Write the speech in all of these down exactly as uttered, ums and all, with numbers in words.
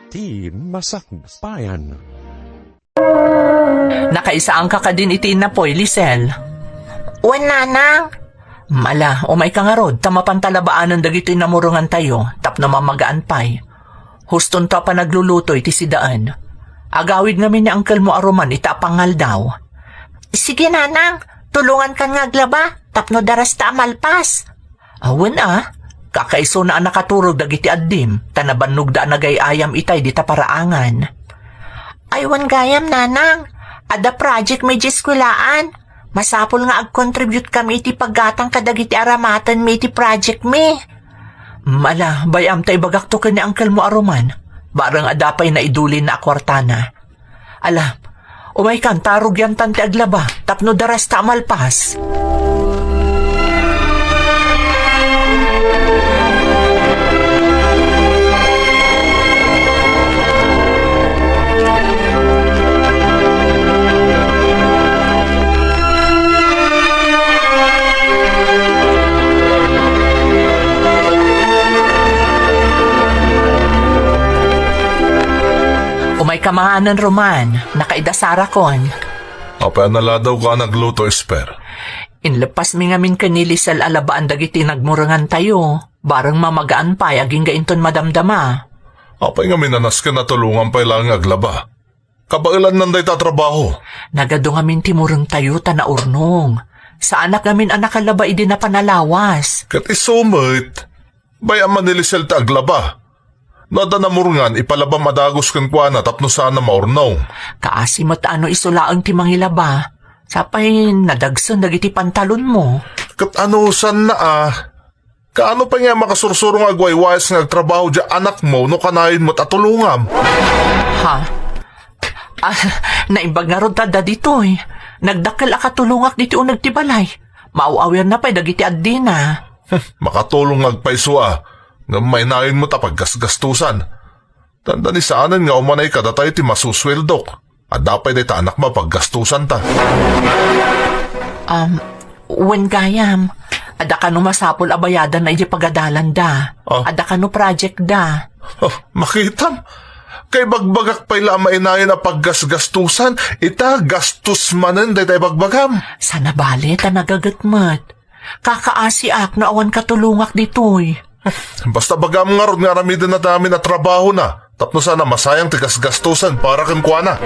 Ti Masakbayan. Nakaisaanka kadin iti innapoy, Lisel? Wen, nanang. Mala, umayka ngarud, ta mapanta labaanen dagitoy namurengantayo, tapno mamagaan pay. Hustonto a panagluluto iti sidaan. Agawid ngamin ni angkelmo a Roman ita a pangaldaw. Sige, nanang, tulongankan nga aglaba, tapno darasta a malpas. Awan a, kakaisuna a nakaturog dagiti addim, ta nabannogda a nagay-ayam itay dita paraangan. Ay, wen gayam, nanang, adda project mi idiay eskuelaan. Masapul nga agkontribute kami iti paggatang kadagiti aramaten mi iti project mi. Mala, bay-am ta ibagakto ken ni angkelmo a Roman. Bareng adda pay naidulinna a kuartana. Ala, umaykan ta rugiantan ti aglaba tapno darasta a malpas. Umayka manen, Roman. Nakaidasarakon. Apay a naladawka a nagluto, Esper? Inleppasmi ngamin ken ni Lisel a labaan dagiti nagmurengantayo. Bareng mamagaan pay agingga inton madamdama. Apay ngamin a nasken a tulongan pay laeng nga aglaba? Kabaelannan dayta a trabaho. Nagadu ngamin ti murengtayo ta naurnong. Saanak ngamin a nakalaba idi napan a lawas. Ket isu met, bay-am a ni Lisel ti aglaba. No adda namurengan, ipalabam a dagus kenkuana tapno saan a maurnong. Kaasi met a no isu laeng ti mangilaba. Sapay nadagsen dagiti pantalonmo. Ket anusanna a? Kaano pay nga makasursuro nga agwaywayas nga agtrabaho diay anakmo no kanayon met a tulongam? Ha? Ah, naimbag ngarud ta adda ditoy. Nagdakkel a katulongak ditoy uneg ti balay. Maaw-awirna pay dagiti addina. Makatulong nga agpayso a, ngem mainayon met a paggasgastosan. Dandani saanen nga umanay kadatayo ti masusueldok. Adda pay dayta anakmo a paggastusanta. Um, wen gayam, adda kano masapul a bayadanna idiay pagadalanda. Ah. Adda kano project da. Oh, makitam? Kaibagbagak pay la a mainayon a paggasgastusan, ita gastos manen dayta ibagbagam. Sana bale ta nagaget met. Kakaasiak no awan katulongak ditoy. Basta bagam ngarud nga aramiden a damin a trabahona, tapno saan a masayang ti gasgastusan para kenkuana.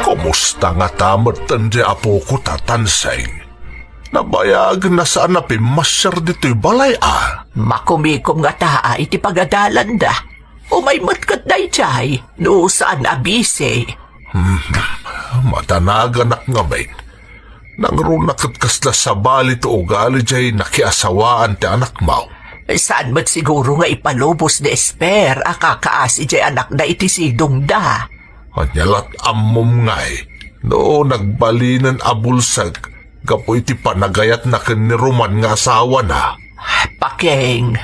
Kumusta ngata metten diay apoko, Tatanseng? Nabayagen a saan a pimmasiar ditoy balay a? Makumikom ngata iti pagadalanda. Umay met ket daydiay, no saan a bisi. Hmm, madanaganak ngamin. Nangruna ket kasla sabali ti ugali diay nakiasawaan ti anakmo. Saan met siguro nga ipalubos ni Esper a kakaasi diay anakda iti sidongda? Ania lat ammom ngay no nagbalinen a bulsek gapu iti panagayatna ken ni Roman nga asawana? Pakeng.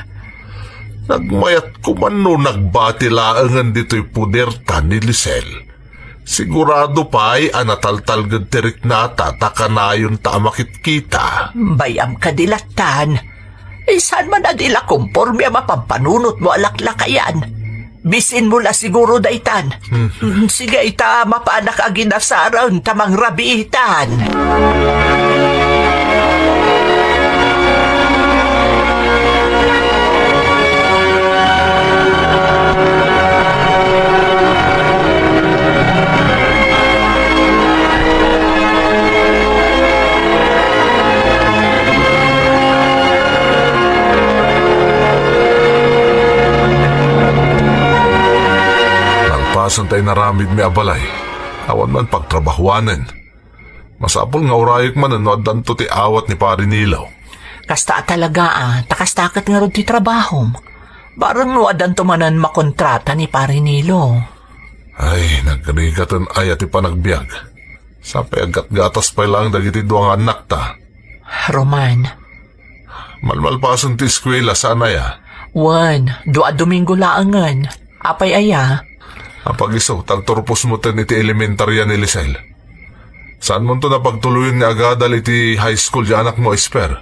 Nagmayat koman no nagbati laengen ditoy poderta ni Lisel. Sigurado pay a nataltalged ti riknata ta kanayonta a makitkita. Bay-am kadi lattan. Saan man a di la komporme a mapampanunotmo a laklakayan. Bisinmo la siguro daytan. Hmm. Mm, sige, ita, mapanak a ginasaren ta mangrabiitan. Nalpasen ta inaramidmi a balay, awan man pagtrabahuanen. Masapul nga urayek manen no addanto ti awat ni Pari Nilo. Kasta a talaga a, ta kasta ket ngarud ti trabahom. Bareng no addanto manen makontrata ni Pari Nilo. Ay, nagrigaten aya ti panagbiag. Sapay aggatgatas pay laeng dagiti dua nga annakta. Roman. Malmalpasen ti eskuela, saan aya? Wen, dua a Domingo laengen. Apay aya? Apag-isu, ta agturpos metten iti elementaria ni Lisel. Saanmonto a pagtuloyen nga agadal iti high school ti anakmo, Esper?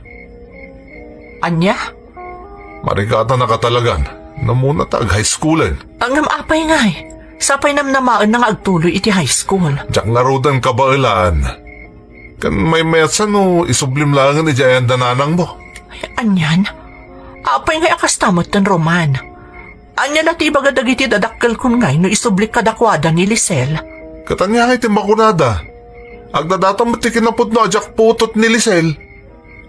Ania? Marigatanaka talagan. Namuna ta ag-high schoolen. Ngem apay ngay? Sapay namnamaenna nga agtuloy iti high school. Diak ngaruden kabaelan. Ken maymayatsa no isublim laengen idiay ayan da nanangmo. Anian? Apay ngay a kasta metten, Roman? Ania la ti ibaga dagiti dadakkelkon ngay no isublik kadakuada ni Lisel? Ket ania ngay ti makunada? Agdadata met ti kinapudno a diak putot ni Lisel.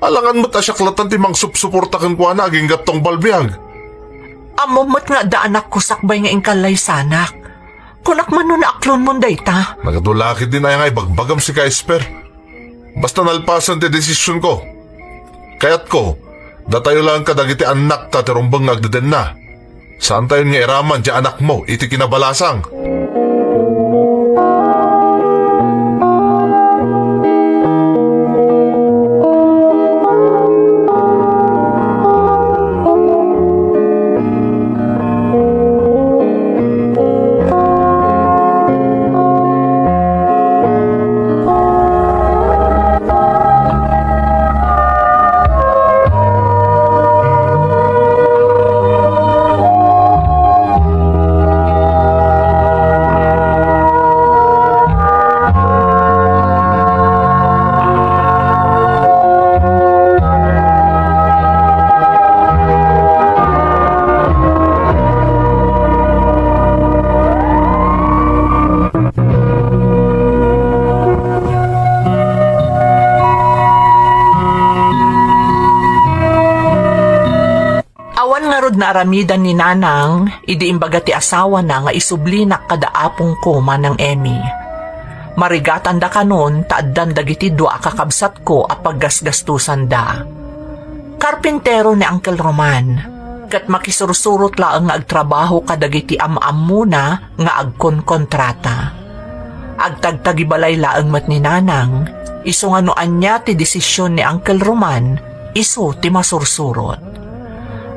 Alangan met a siak latta ti mangsupsuporta kenkuana agingga tungpal biag. Ammom met nga adda anakko sakbay nga inkallaysanak. Kunak man no naaklonmon dayta. Nagadu la ketdin aya nga ibagbagam sika, Esper. Basta nalpasen ti desisionko. Kayatko, datayo laeng kadagiti annakta ti rumbeng nga agdedenna. Saantayon nga iraman ti anakmo iti kinabalasang. Awan ngarud naaramidan ni Nanang idi imbaga ti asawana nga isublinak kada apongko, Manang Emmy. Marigatanda kanon ta addan dagiti dua a kakabsatko a paggasgastosanda. Karpintero ni Uncle Roman, ket makisursurot laeng nga agtrabaho kadagiti am-ammona nga agkonkontrata. Agtagtagibalay laeng met ni Nanang, isu nga no ania ti desisyon ni Uncle Roman, isu ti masursurot.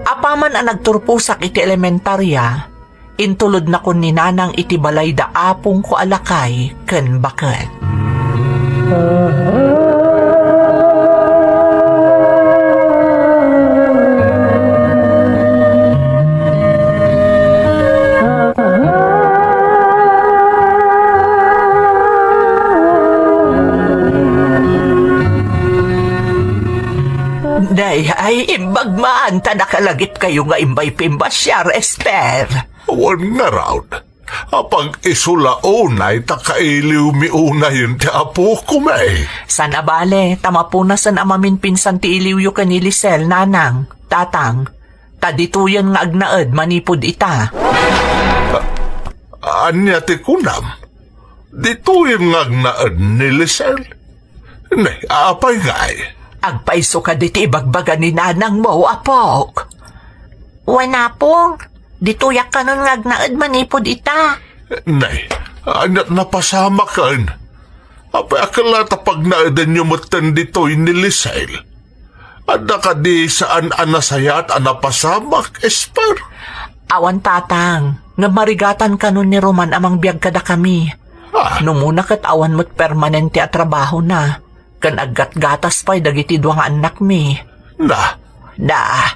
Apaman a nagturposak iti elementaria, intulodnakon ni Nanang iti balay da apongko a lakay ken baket. Day, ay, imbag man, ta nakalagipkayo nga imbay pimbasiar, Esther. Wen ngarud. Apag-isu la unay ta kailiwmi unayen ti apokon, eh. Saan a bale, ta mapunasen a maminpinsan ti iliwyo ken ni Lisel, Nanang, Tatang. Ta ditoyen nga agnaed manipud ita. A-, ania ti kunam? Ditoyen nga agnaed ni Lisel? Ne, apay ngay? Agpayso kadi ti ibagbaga ni nanangmo, apok. Wen, Apong, ditoyak kanon nga agnaed manipud ita. Nay, aniat napasamaken? Apay a ket la ta pagnaedenyo metten ditoy ni Lisel? Adda kadi saan a nasayaat a napasamak, Esper? Awan, Tatang, ngem marigatan kanon ni Roman a mangbiag kadakami. Ah. Numuna ket awan met permanente a trabahona, ken aggatgatas pay dagiti dua nga annakmi. Na? Na,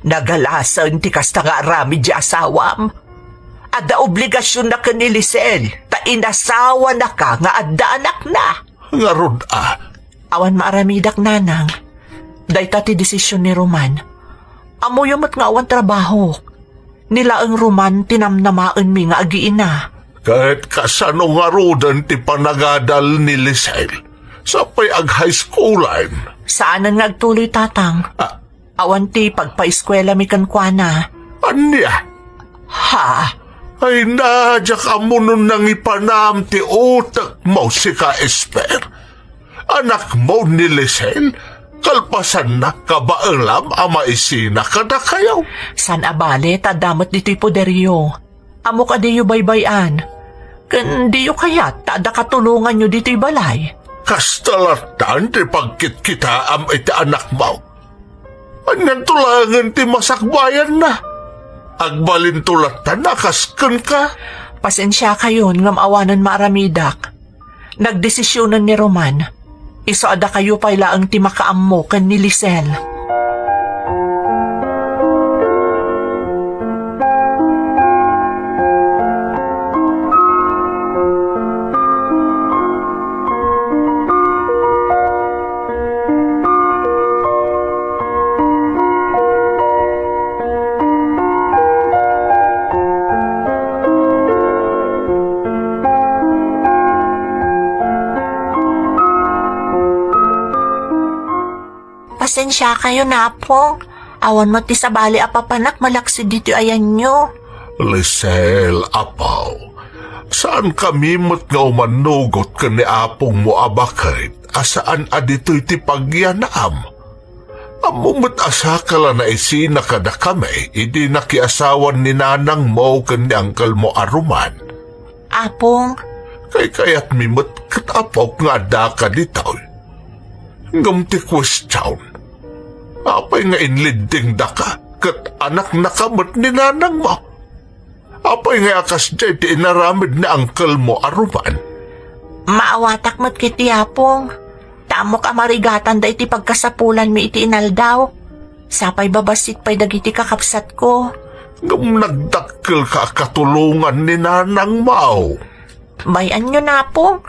nagalasen ti kasta nga aramid ti asawam. Adda obligasionna ken ni Lisel, ta inasawanaka nga adda anakna. Ngarud a. Awan maaramidak, Nanang. Dayta ti desisyon ni Roman. Ammoyo met nga awan trabahok. Ni laeng Roman ti namnamaenmi nga agiina. Ket kasano ngaruden ti panagadal ni Lisel? Sapay ag-high schoolen. Saanen nga agtuloy, Tatang. Ah. Awan ti pagpaeskuelami kenkuana. Ania? Ha? Ay na, diak ammo no nangipanam ti utekmo, sika, Esper. Anakmo ni Lisel, kalpasanna, kabaelam a maisina kadakayo. Saan a bale, ta adda met ditoy poderyo. Ammok a diyo baybay-an. Ken diyo kayat ta adda katulonganyo ditoy balay? Kasta lattan ti pagkitkitaam iti anakmo. Anianto laengen ti masakbayanna? Agbalinto lattan a kas kenka. Pasensiakayon ngem awanen maaramidak. Nagdesisionen ni Roman. Isu a dakayo pay laeng ti makaammo ken ni Lisel. Pasensiakayon, Apong. Awan met ti sabali a papanak malaksid ditoy ayanyo. Lisel, apo, saankami met nga umanugot ken ni apongmo a baket a saan a ditoy ti pagyanam. Ammom met a saka la naisina kadakami idi nakiasawan ni nanangmo ken ni angkelmo a Roman. Apong. Kaykayatmi met ket, apok, nga addaka ditoy. Ngem ti kuestion, apay nga inliddingdaka ket anaknaka met ni nanangmo? Apay nga kasdiay ti inaramid ni angkelmo a Roman? Maawatak met ketdi, Apong. Ta ammok a marigatanda iti pagkasapulanmi iti inaldaw. Sapay babassit pay dagiti kakabsatko. Ngem nagdakkelka a katulongan ni nanangmo. Bay-anyon, Apong.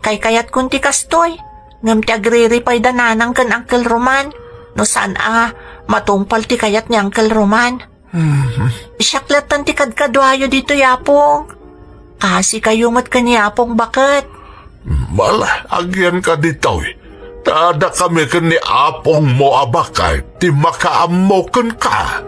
Kaykayatkon ti kastoy. Ngem ti agriri pay da nanang ken Uncle Roman. No saan a matungpal ti kayat ni Uncle Roman. Hmm. Siak lattan ti kadkaduayo ditoy, Apong. Kaasikayo met ken ni Apong baket. Mala, agyanka ditoy. Ta dakami ken ni apongmo a baket ti makaammo kenka.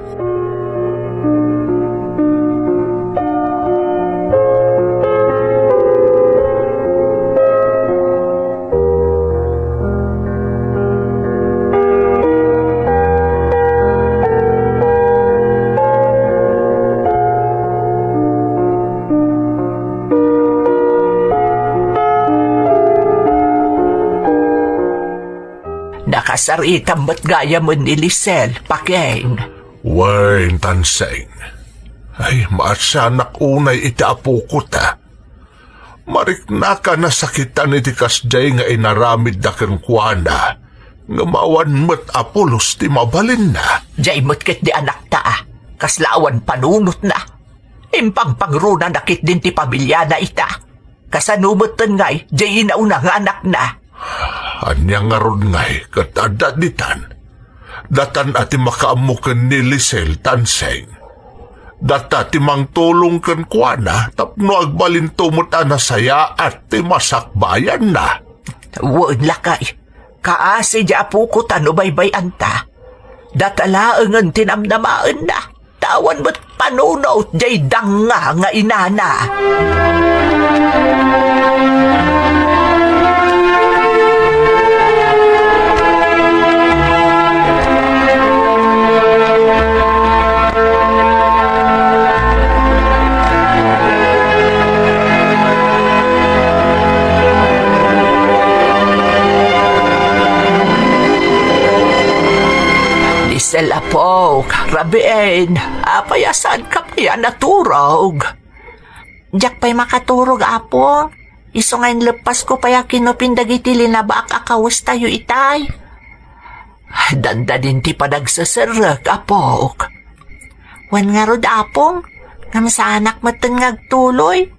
Nakasaritam met gayamen ni Lisel, Pakeng. Wen, Tanseng. Ay, maasianak unay iti apoko ta. Mariknaka nasakitan iti kasdiay nga inaramidda kenkuana, ngem awan met a pulos ti mabalinna. Diay met ketdi anakta, a kasla awan panunotna. Impangpangrunana ketdin ti pamiliana ita. Kasano metten ngay diay inauna nga anakna? Ania ngarud ngay ket adda ditan? Datan a ti makaammo ken ni Lisel, Tanseng. Data ti mangtulong kenkuana tapno agbalinto met a nasayaat ti masakbayanna. Wen, lakay, kaasi diay apoko ta no baybay-anta. Data laengen ti namnamaenna. Ta awan met panunot diay danga nga inana. Lisel, apok, rabiin, apay a saanka pay a naturog? Diak pay makaturog, Apo. Isu nga inleppasko pay a kinupin dagiti linabaak a kawestayo itay. Dandanin ti panagseserrek, apok. Wen ngarud, Apong, ngem saanak metten nga agtuloy.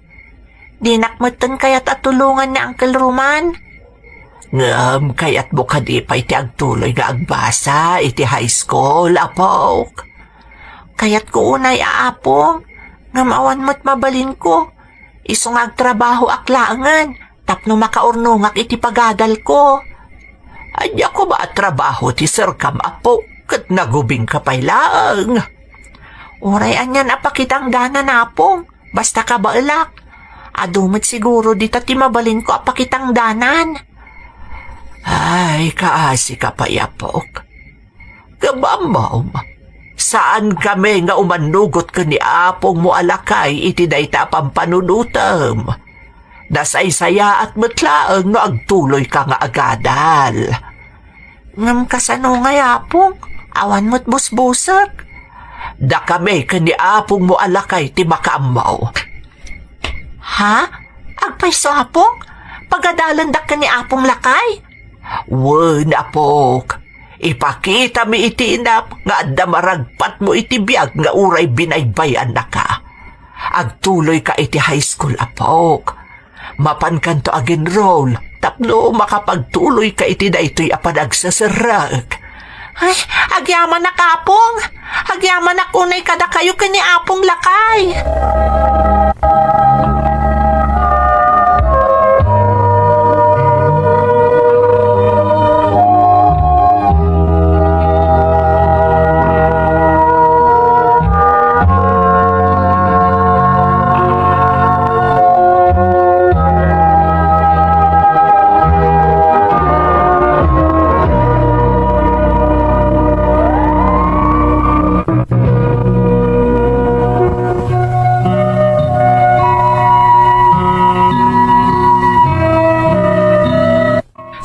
Dinak metten kayat a tulongan ni Uncle Roman. Ngem kayatmo kadi pay ti agtuloy nga agbasa iti high school, apok? Kayatko unay a, Apong, ngem awan met mabalinko. Isu nga agtrabahoak laengen tapno makaurnongak iti pagadalko. Ania koma a trabaho ti serkam, apo, ket nagubingka pay laeng? Uray anian a pakitangdanan, Apong, basta kabaelak. Adu met siguro dita ti mabalinko a pakitangdanan. Ay, kaasika pay, apok. Ngem ammom, saankami nga umanugot ken ni apongmo a lakay iti dayta a pampanunotem. Nasaysayaat met laeng no agtuloyka nga agadal. Ngem kasano ngay, Apong? Awan met busbusek. Dakami ken ni apongmo a lakay ti makaammo. Ha? Agpayso, Apong? Pagadalandak ken ni Apong lakay? Wen, apok. Ipakitami iti inam nga adda maragpatmo iti biag nga uray binaybay-annaka. Agtuloyka iti high school, apok. Mapankanto ag-enroll tapno makapagtuloyka iti daytoy a panagseserrek. Ay, agyamanak, Apong! Agyamanak unay kadakayo ken ni Apong Lakay!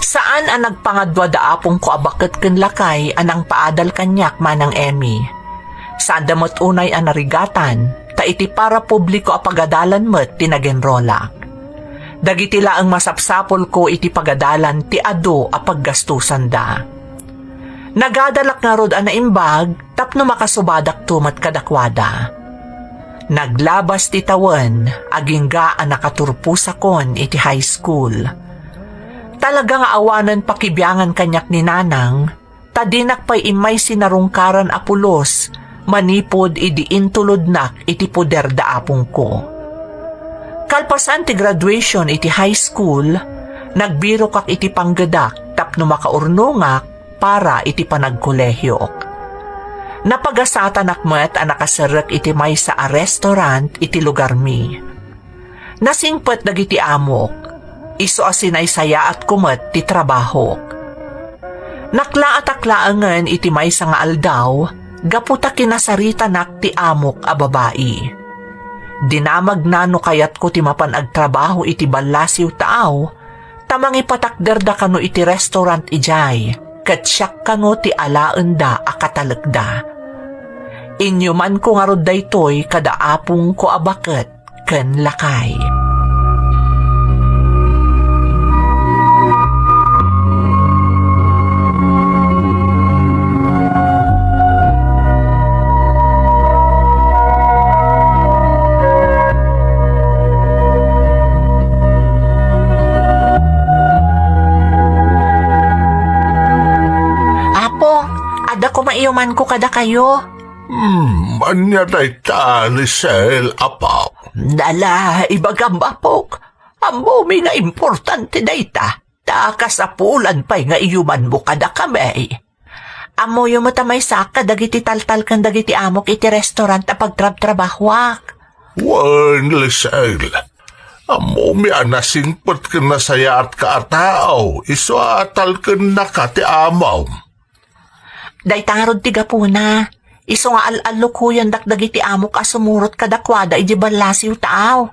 Saan a nagpangadua da apongko a baket ken lakay a nangpaadal kaniak, Manang Emmy. Saanda met unay a narigatan, ta iti parapubliko a pagadalan met ti nag-enrollak. Dagiti laeng masapsapulko iti pagadalan ti adu a paggastusanda. Nagadalak ngarud a naimbag tapno makasubadakto met kadakuada. Naglabas ti tawen, agingga a nakaturposakon iti high school. Talaga nga awanen pakibiangan kaniak ni Nanang, ta dinak pay immay sinarungkaran a pulos manipud idi intulodnak iti poder da apongko. Kalpasan ti graduation iti high school, nagbirokak iti panggedak tapno makaurnongak para iti panagkolehiok. Napagasatanak met a nakaserrek iti maysa a restaurant iti lugarmi. Nasingpet dagiti amok, isu a sinaysayaatko met ti trabahok. Naklaatak laengen iti maysa nga aldaw gapu ta kinasaritanak ti amok a babai. Dinamagna no kayatko ti mapan agtrabaho iti ballasiw taaw, ta mangipatakderda kano iti restaurant idiay, ket siak kano ti alaenda a katalekda. Inyumanko ngarud daytoy kada apongko a baket ken lakay. Apo, adda koma iyumanko kadakayo. Hmm, ania dayta, Lisel, apo? Dala, ibagam, apok. Ammomi nga importante dayta. Ta kasapulan pay nga iyumanmo kadakami. Ammoyo met a maysaak kadagiti taltalken dagiti amok iti restaurant a pagtrabtrabahoak. Wen, Lisel. Ammomi a nasingpet ken nasayaatka a tao, isu a talkennaka ti amom. Dayta ngarud ti gapuna. Isu nga al-allukoyandak dagiti amok a sumurot kadakuada idiay ballasiw taaw.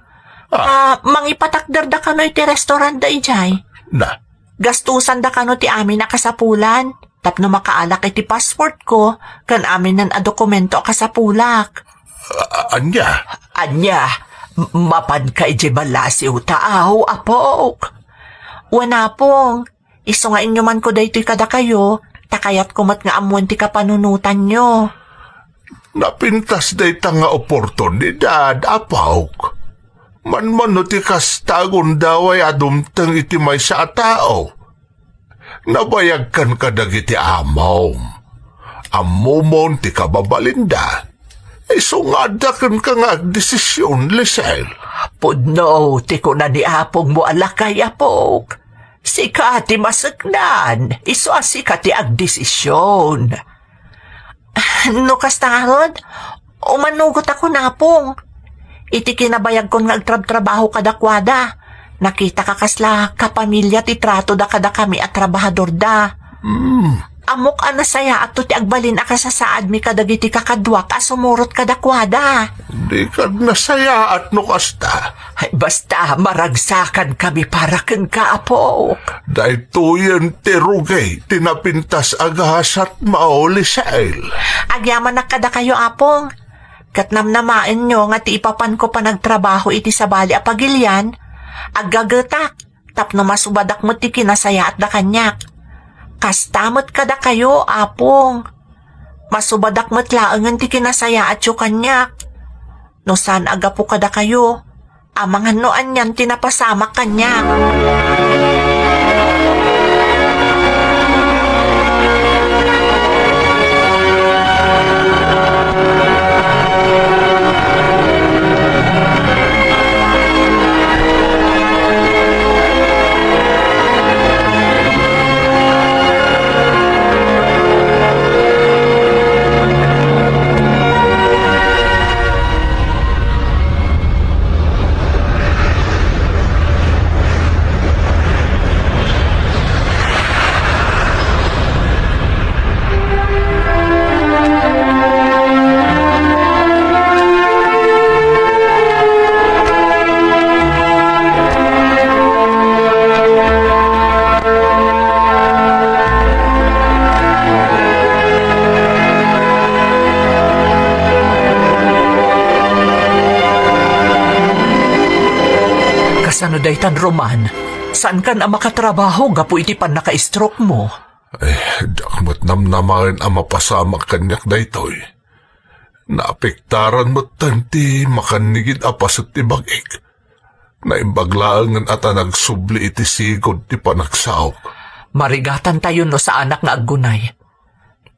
Ah. Ta mangipatakderda kano iti restaurant da idiay. Na. Gastusanda kano ti amin a kasapulan tapno makaalak iti passportko ken aminen a dokumento a kasapulak. A-, ania? Ania, m-, mapanka idiay ballasiw taaw, apok? Wen, apong, isu nga inyumanko daytoy kadakayo, ta kayatko met nga ammoen ti kapanunotanyo. Napintas dayta nga oportunidad, apok. Manmano ti kasta, agundaway a dumteng iti maysa a tao. Nabayagkan kadagiti amom. Ammomon ti kababalinda. Isu nga adda kenka nga agdesision, Lisel. Pudno ti kuna ni apongmo a lakay, apok. Sika ti maseknan, isu a sika ti agdesision. No kasta ngarud, umanugotakon, apong. Iti kinabayagkon nga agtrabtrabaho kadakuada, nakitak a kasla kapamilya ti tratoda kadakami a trabahadorda. Hmm, Ammok a nasayaatto ti agbalin a kasasaadmi kadagiti kakaduak a sumurot kadakuada. Dika nasayaat no kasta. Ay, basta, maragsakankami para kenka, Apok. Daytoyen ti rugi ti napintas a gasatmo, Lisel. Agyamanak kadakayo, Apong. Ket namnamaenyo nga ti ipapanko panagtrabaho iti sabali a pagilian, aggagetak tapno masubadak met ti kinasayaatda kaniak. Kasta met kadakayo, Apong. Masubadak met laengen ti kinasayaatyo kaniak. No saan a gapu kadakayo, amangan no anian ti napasamak kaniak. Kasano daytan, Roman? Saankan a makatrabaho gapu iti pannaka-stroke mo? Ay, diak met namnamaen a mapasamak kaniak daytoy. Naapektaran metten ti makannigid a paset ti bag-ik. Naimbag laengen a ta nagsubli iti sigud ti panagsaok. Marigatantayo no saanak nga aggunay.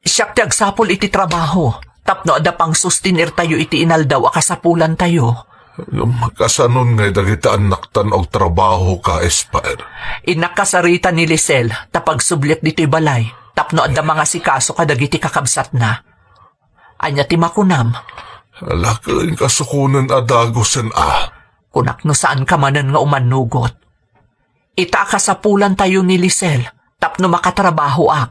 Siak ti agsapul iti trabaho, tapno adda pangsustinirtayo iti inaldaw a kasapulantayo. Ngem kasanon ngay dagiti annaktan no agtrabahoka, Esper? Innak kasarita ni Lisel ta pagsubliak ditoy balay tapno adda mangasikaso kadagiti kakabsatna. Ania ti makunam? Ala, ken kasukonen a dagusen a. Kunak no saanka manen nga umannugot. Ita a kasapulantayo ni Lisel tapno makatrabahoak.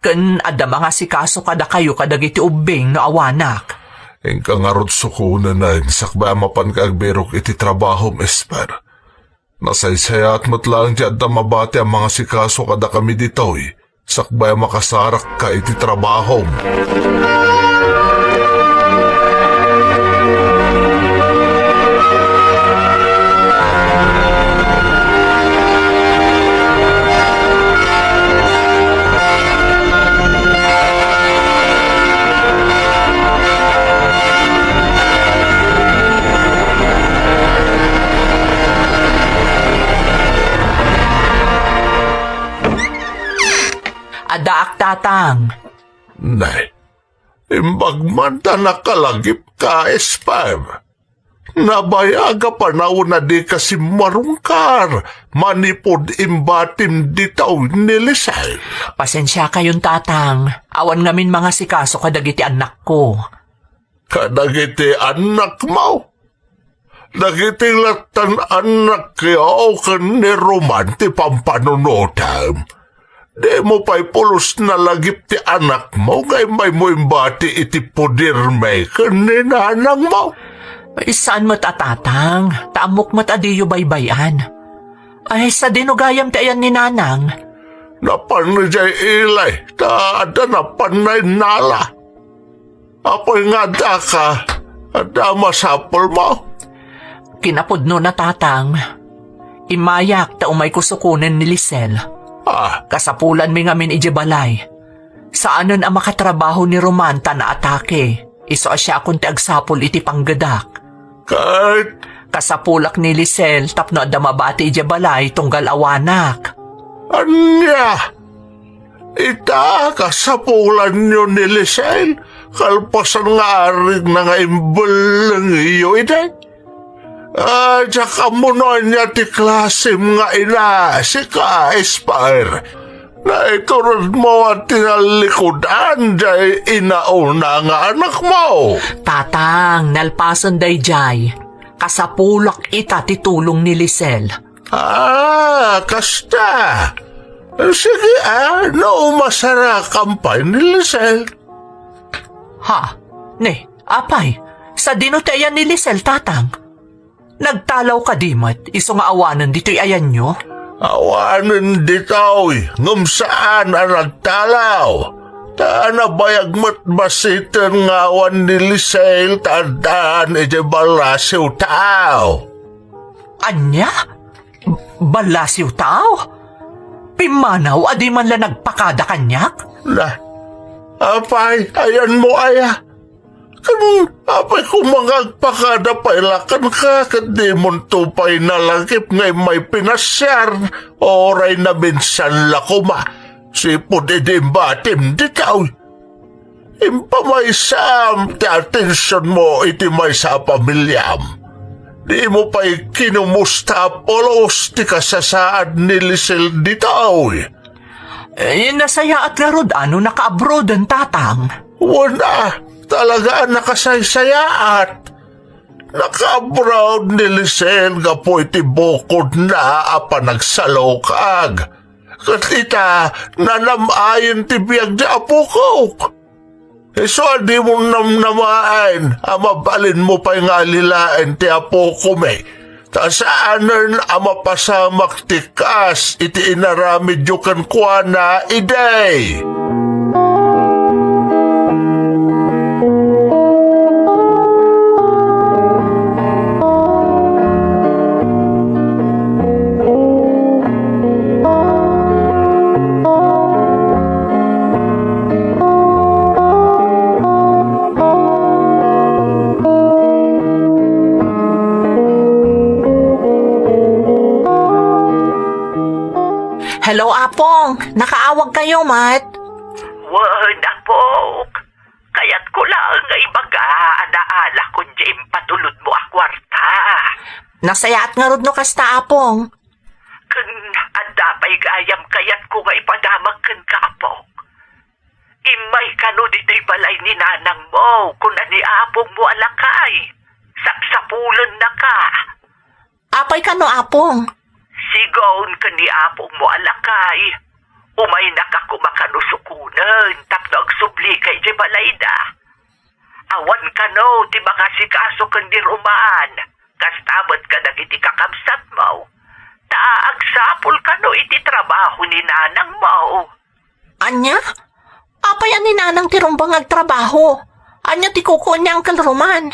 Ken adda mangasikaso kadakayo kadagiti ubbing no awanak. Inka ngarud sukonen a sakbay a mapanka agbirok iti trabahom, Esper. Nasaysayaat met laeng ti adda mabati a mangasikaso kadakami ditoy, sakbay a makasarakka iti trabahom. Addaak, Tatang. Nay, imbag man ta nakalagipka, Esper. Nabayag a panawen a dika simmarungkar manipud imbatim ditoy ni Lisel. Pasensiakayon, Tatang. Awan ngamin mangasikaso kadagiti annakko. Kadagiti annakmo? Dagiti lattan annakyo ken ni Roman ti pampanunotem. Dimo pay pulos nalagip ti anakmo nga immaymo imbati iti pudirmi ken ni nanangmo? Ay, saan met a, Tatang, ta ammok met a diyo baybay-an. Ay, sadino gayam ti ayan ni Nanang? Napan idiay ili, ta adda napan nainnala. Apay nga addaka? Adda masapulmo? Kinapudnona, Tatang. Immayak ta umayko sukonen ni Lisel. Ah. Kasapulanmi ngamin idiay balay. Saanen a makatrabaho ni Roman ta naatake. Isu a siakon ti agsapul iti panggedak. Ket? Kasapulak ni Lisel tapno adda mabati idiay balay tunggal awanak. Ania? Ita, kasapulanyo ni Lisel, kalpasan nga arigna nga imbellengyo idi. Ah, diak ammo no ania ti klasem nga ina, sika, Esper. Naituredmo a tinallikudan diay inauna nga anakmo. Tatang, nalpasen daydiay. Kasapulak ita ti tulong ni Lisel. Ah, kasta. Sige, a, no masarakam pay ni Lisel. Ha? Ne, apay, sadino ti ayan ni Lisel, tatang? Nagtalaw kadi met isu nga awanen ditoy ayanyo? Awanen ditoy, ngem saan a nagtalaw. Ta nabayag met basiten nga awan ni Lisel ta addaan idiay ballasiw taaw. Ania? Ballasiw taaw? Pimmanaw a di man la nagpakada kaniak? Na, apay, ayanmo aya? Ken apay koma nga agpakada pay la kenka ket dimonto pay nalakip nga immay pinasiar, uray naminsan la koma, sipud idi imbatim ditoy. Impamaysam ti atensionmo iti maysa a pamiliam. Dimo pay kinumusta a pulos ti kasasaad ni Lisel ditoy. Eh, nasayaat ngarud a no nakaabroaden, tatang? Wen a, talaga a nakasaysayaat. Nakaabroad ni Lisel gapu iti bukodna a panagsalukag. Ket ita, nanam-ayen ti biag ti apokok. Isu a dimo namnamaen a mabalinmo pay nga alilaen ti apokomi, ta saanen a mapasamak ti kas iti inaramidyo kenkuana idi. Hello, Apong. Nakaawag kayo, met? Wen, Apok. Kayatko laeng nga ibaga a naalakon diay impatulodmo a kuarta. Nasayaat ngarud no kasta, Apong. Ken adda pay gayam kayatko nga ipadamag kenka, Apok. Immay kano ditoy balay ni nanangmo, kuna ni apongmo a lakay. Sapsapulennaka. Apay kano, Apong? Sigaon ken ni apongmo a lakay. Umaynaka koma kano sukonen tapno agsublika idiay balayda. Awan kano ti mangasikaso ken ni Roman, kasta met kadagiti kakabsatmo, ta agsapul kano iti trabaho ni nanangmo. Ania? Apay a ni nanang ti rumbeng nga agtrabaho? Ania ti kukuan ni Uncle Roman?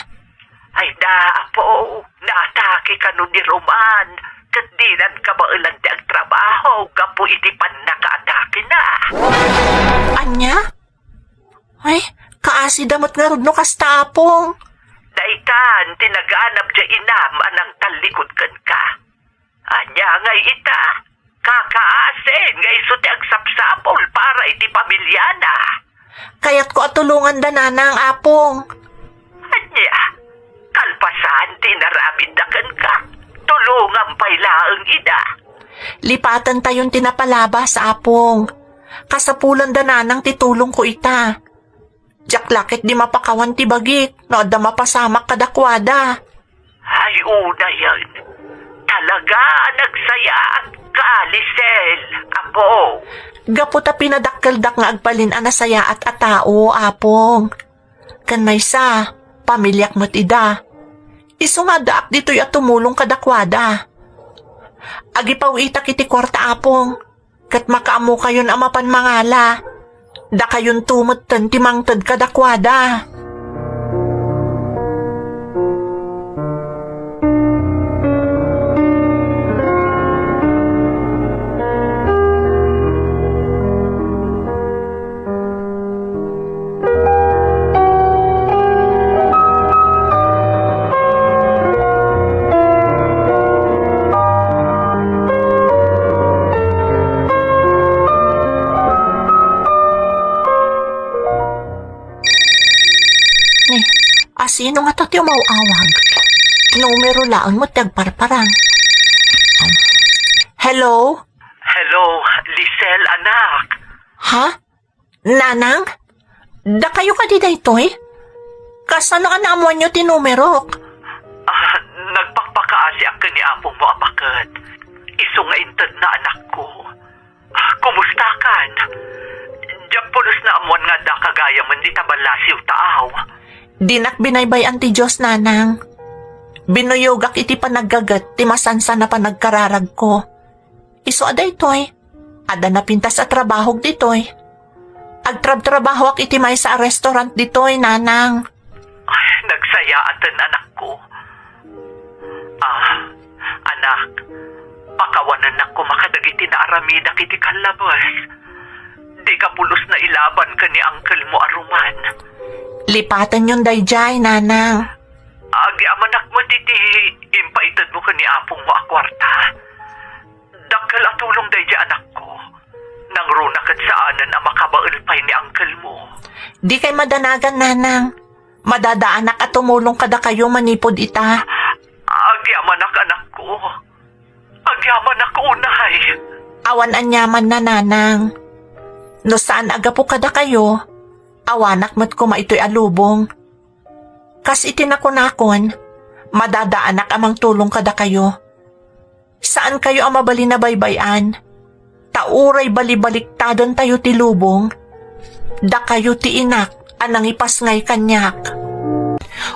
Ay da, Apo, naatake kano ni Roman, ket dinanka baelan ti agtrabaho gapu iti pannakaatakena. Ania? Ay, kaasida met ngarud no kasta, Apong. Daytan ti naganap diay inam a nangtallikud kenka. Ania ngay ita, kakaasin nga isu ti agsapsapul para iti pamiliana. Kayatko a tulonganda nanang, Apong. Ania, kalpasan ti inaramidda kenka, tulongam pay laeng ida. Lipatentayon ti napalabas, Apong. Kasapulanda nanang ti tulongko ita. Diak la ketdi mapakawan ti bagik no adda mapasamak kadakuada. Ay, unayen. Talaga a nagsayaatka, Lisel, Apo. Gapu ta pinadakkeldak nga agbalin a nasayaat a tao, Apong. Ken maysa, pamiliak met ida. Isu nga addaak ditoy a tumulong kadakuada. Agipaw-itak iti kuarta, Apong. Ket makaammokayon a mapan mangala. Dakayonto metten ti mangted kadakuada. Ni, asino ngata ti umaw-awag? Numero laeng met ti agparparang. Hello? Hello, Lisel, anak. Ha? Nanang? Dakayo kadi daytoy? Kasano a naammoanyo ti numerok? Ah, nagpakpakaasiak ken ni apongmo a baket. Isu nga intedna, anakko. Kumustakan? Diak pulos naammuan nga addaka gayamen dita ballasiw, taaw. Dinak binaybay-an ti Dios, nanang. Binuyogak iti panaggaget ti masansan a panagkararagko. Isu a daytoy, adda napintas a trabahok ditoy. Agtrabtrabahoak iti maysa a restaurant ditoy, nanang. Ay, nagsayaaten, anakko. Ah, anak, pakawanennak koma kadagiti naaramidak iti kallabes. Dika pulos nailaban ken ni uncle mo a Roman. Lipatenyon daydiay, nanang. Agyamanak met iti impaitedmo ken ni apongmo a kuarta. Dakkel a tulong daydiay, anakko. Nangruna ket saanen a makabael pay ni uncle mo. Dikay madanagan, nanang. Madadaanak a tumulong kadakayo manipud ita. Agyamanak, anakko. Agyamanak unay. Awan aniamanna, nanang. No saan a gapu kadakayo, awanak met koma itoy a lubong. Kas iti nakunakon, madadaanak a mangtulong kadakayo. Saankayo a mabalin a baybay-an. Ta uray balibaliktadentayo ti lubong, dakayo ti inak a nangipasngay kaniak.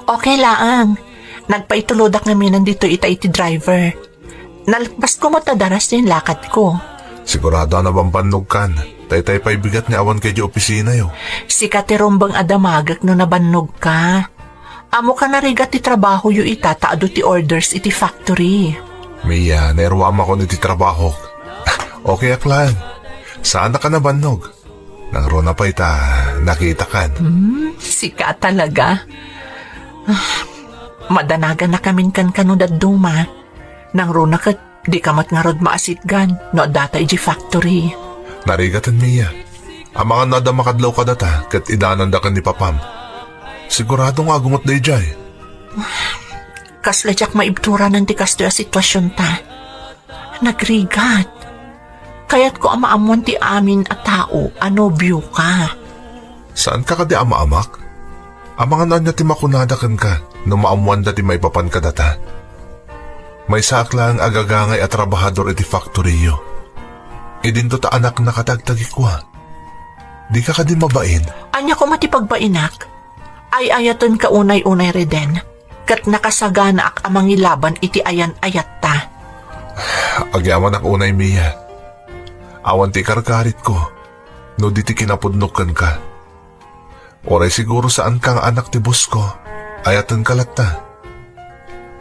Okay laeng. Nagpaitulodak ngaminen ditoy ita iti driver. Nalpasko met a daras ti inlakadko. Sigurado a nabambannogkan. Taytay pay bigat nga awanka idiay opisinayo. Sika ti rumbeng a damagek no nabannogka. Ammoka narigat ti trabahoyo ita ta adu ti orders iti factory. Mia, nairwamakon iti trabahok. Okayak laeng. Saanak a nabannog. Nangruna pay ta nakitakan. Hmm, sika talaga. Ah, madanagannakamin kenka no dadduma. Nangruna ket dika met ngarud maasitgan no addata idiay factory. Narigaten, Mia. Amangan no adda makadlaw kadata ket idananda ken ni papam. Sigurado nga agungot daydiay. Kasla diak maibturanan ti kastoy a situasionta. Nagrigat. Kayatko a maammuan ti amin a tao a nobioka. Saanka kadi a maamak? Amangan no ania ti makunada kenka no maammuanda ti maipapan kadata. Maysaak laeng a gagangay a trabahador iti faktoriyo. Idinto ta anaknaka ti agtagikua. Dika kadi mabain? Ania koma ti pagbainak? Ay-ayatenka unay-unay, Reden, ket nakasaganaak a mangilaban iti ayan-ayatta. Agyamanak unay, Mia. Awan ti ikarkaritko no di ti kinapudnok kenka. Uray siguro saanka nga anak ti bosko, ayatenka latta.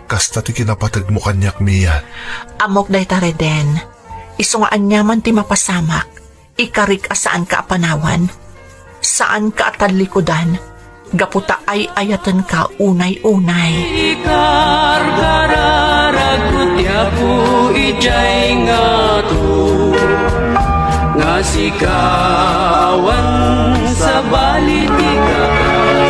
Kasta ti kinapategmo kaniak, Mia. Ammok dayta, Reden. Isu nga aniaman ti mapasamak, ikarik a saanka a panawan. Saanka a tallikudan, gapu ta ay-ayatenka unay-unay. Ikarkararagko ti Apo idiay ngato, nga sika awan sabali ti kakas.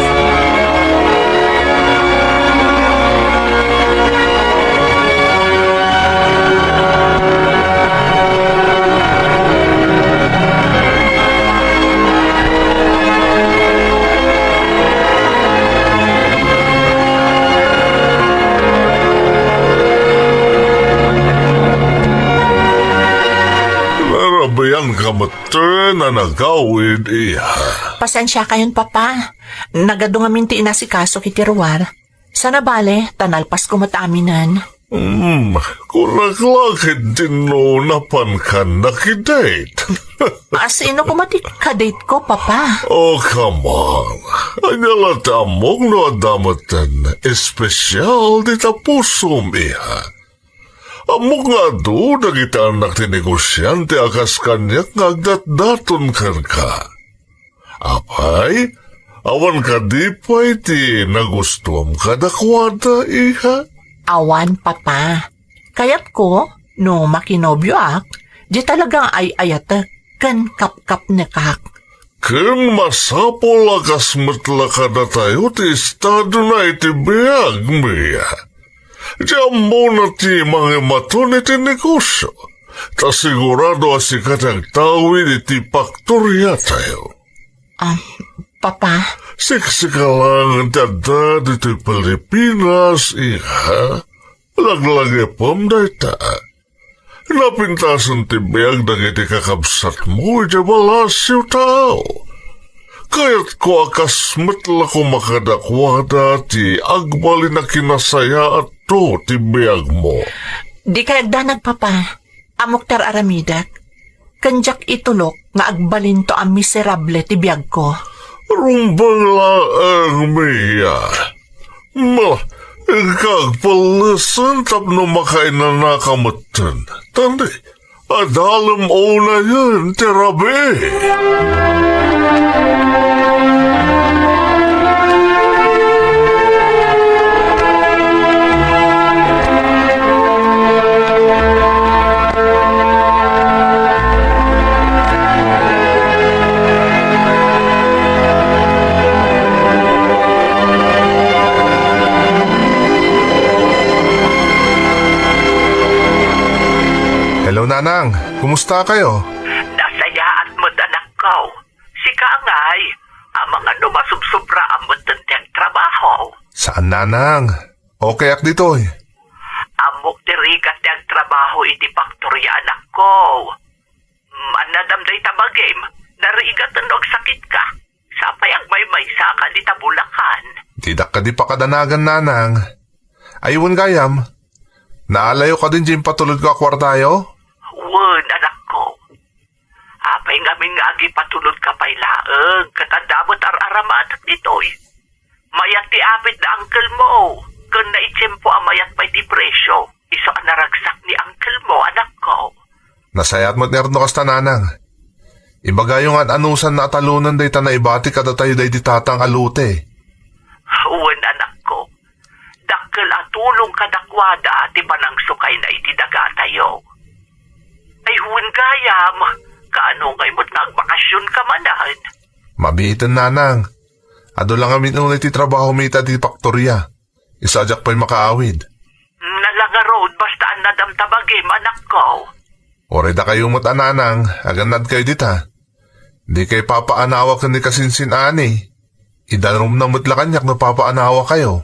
Narabianka metten a nagawid, iha. Pasensiakayon, Papa. Nagadu ngamin ti inasikasok iti ruar. Sana bale, ta nalpasko met aminen. Hmm, kunak la ket dinno napankan nakidate. A, sino koma ti kadate ko, Papa? Oh, come on. Ania la ti ammok no adda metten espesial dita pusom, iha? Ammok nga adu dagiti annak ti negosiante a kas kaniak nga agdatdaton kenka. Apay, awan kadi pay ti nagustuam kadakuada, iha? Awan, Papa. Kayatko, no makinobioak, di talaga nga ay-ayatek ken kapkapnekak. Ken masapul a kas met la kadatayo ti estadona iti biag, Mia. Di ammona ti mangimaton iti negosio, ta sigurado a sika ti agtawid iti faktoriatayo. Ah, Papa. Siksika laeng ti adda ditoy Pilipinas, iha. Laglagipem dayta. Napintasen ti biag dagiti kakabsatmo idiay balaas a tao. Kayatko a kas met la koma kadakuada ti agbalin a kinasayaatto ti biagmo. Dikay agdanag, Papa. Ammok ti ar-aramidek. Ken diak itulok nga agbalinto a miserable ti biagko. Rumbeng laeng, Mia. Ma, inka agpallesen tapno makainanaka metten. Tandi, adalem unayen ti rabii. Hello, Nanang. Kumusta kayo? Nasayaat met, anakko. Sika ngay, amangan no masubsobraam metten ti agtrabaho. Saan, Nanang. Okay ak ditoy. Ammok ti rigat ti agtrabaho iti faktoria, anakko. Mannadam dayta bagim, narigaten no agsakitka. Sapay agmaymaysa ka dita Bulacan. Didak kadi pakadanagan, Nanang. Ay, wen gayam, naalayo kadin diay impatulodko a kuartayo? Wen, anakko. Apay ngamin nga agipatulodka pay laeng, ket adda met ar-aramatek ditoy. Mayat ti apit da uncle mo, ken naitiempo a mayat pay ti presio. Isu a naragsak ni uncle mo, anakko. Nasayaat met ngarud no kasta, Nanang. Ibagayo nga an-anusanna a talonen dayta naibati kadatayo daydi tatang a lote. Wen, anakko. Dakkel a tulong kadakuada ti panangsukayna iti dagatayo. Ay, wen gayam, kaano ngay met nga agbakasionka manen? Mabiiten, Nanang. Adu la ngamin unay ti trabahomi ita ti faktoria. Isu a diak pay makaawid. Nala ngarud, basta annadam ta bagim, anakko. Uray dakayo met a Nanang, agannadkayo dita. Dikay papaanawa ken ni kasinsin-ani. Idanumna met la kaniak no papaanawakayo.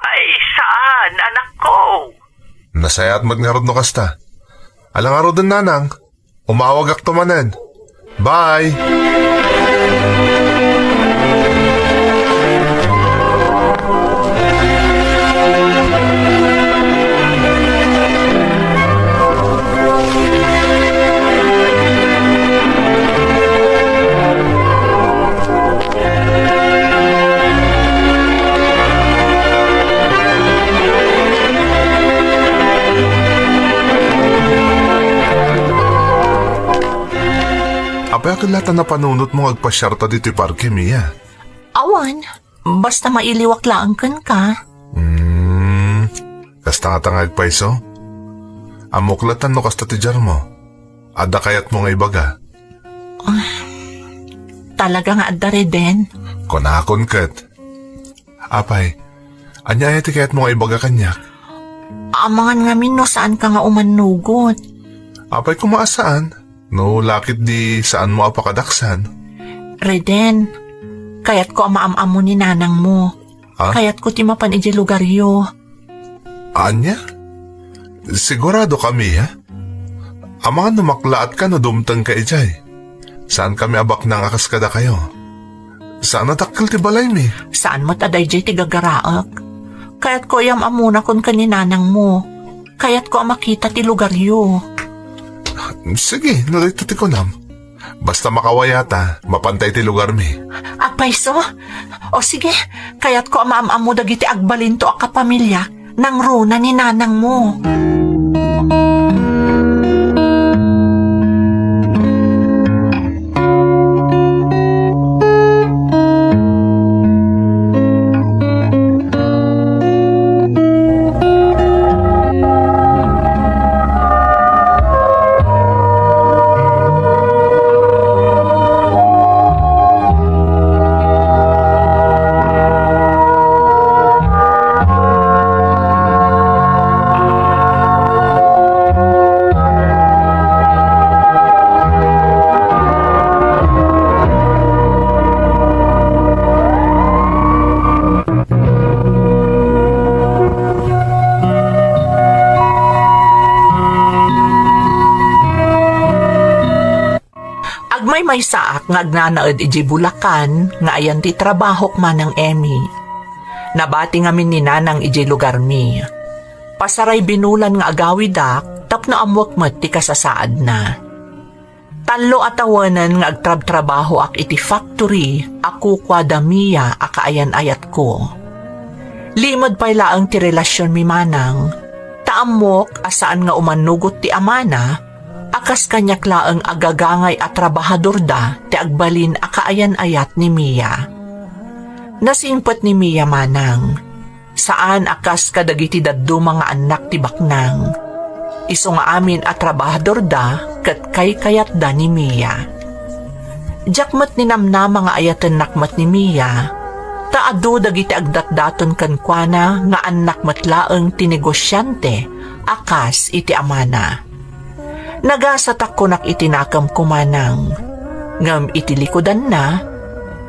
Ay, saan, anakko. Nasayaat met ngarud no kasta. Ala ngaruden, Nanang. Umawagakto manen. Bye! Apay, a ket la ta napanunotmo nga agpasiarta ditoy parke, Mia? Awan, basta mailiwak laeng kenka. Hmm, kasta ngata nga agpayso? Ammok latta no kasta ti diarmo. Adda kayatmo nga ibaga? Ah, talaga nga adda, Reden. Kunakon ket. Apay, ania aya ti kayatmo nga ibaga kaniak? Amangan ngamin no saanka nga umannugot. Apay koma a saan, no lakit di saanmo a pakadaksan. Reden, kayatko a maam-ammo ni nanangmo. Ha? Kayatko ti mapan idiay lugaryo. Ania? Sigurado kami, ha? Amangan no maklaatka no dumtengka idiay. Saankami a baknang a kas kadakayo. Saan a dakkel ti balaymi. Saan met a daydiay ti gagaraek. Kayatko a yam-ammona kenka ni nanangmo. Kayatko a makita ti lugaryo. Sige, no dayta ti kunam. Basta makawayata, mapanta iti lugarmi. Agpayso? O sige, kayatko a maam-ammo dagiti agbalinto a kapamiliak nangruna ni nanangmo. Maymaysaak nga agnanaed idiay Bulacan nga ayan ti trabahok, Manang Emmy. Nabati ngamin ni Nanang idiay lugarmi. Pasaray binulan nga agawidak tapno ammoek met ti kasasaadna. Tallo a tawenen nga agtrabtrabahoak iti factory a kukuada Mia a kaayan-ayatko. Limed pay laeng ti relasionmi, Manang, ta ammok a saan nga umanugot ti amana a kas kaniak laeng a gagangay a trabahadorda ti agbalin a kaayan-ayat ni Mia. Nasingpet ni Mia, Manang. Saan a kas kadagiti dadduma nga annak ti baknang. Isu nga amin a trabahadorda ket kaykayatda ni Mia. Diak met ninamnama nga ayatennak met ni Mia, ta adu dagiti agdatdaton kenkuana nga annak met laeng ti negosiante a kas iti amana. Nagasatak kunak iti nakemko, Manang, ngem iti likudanna,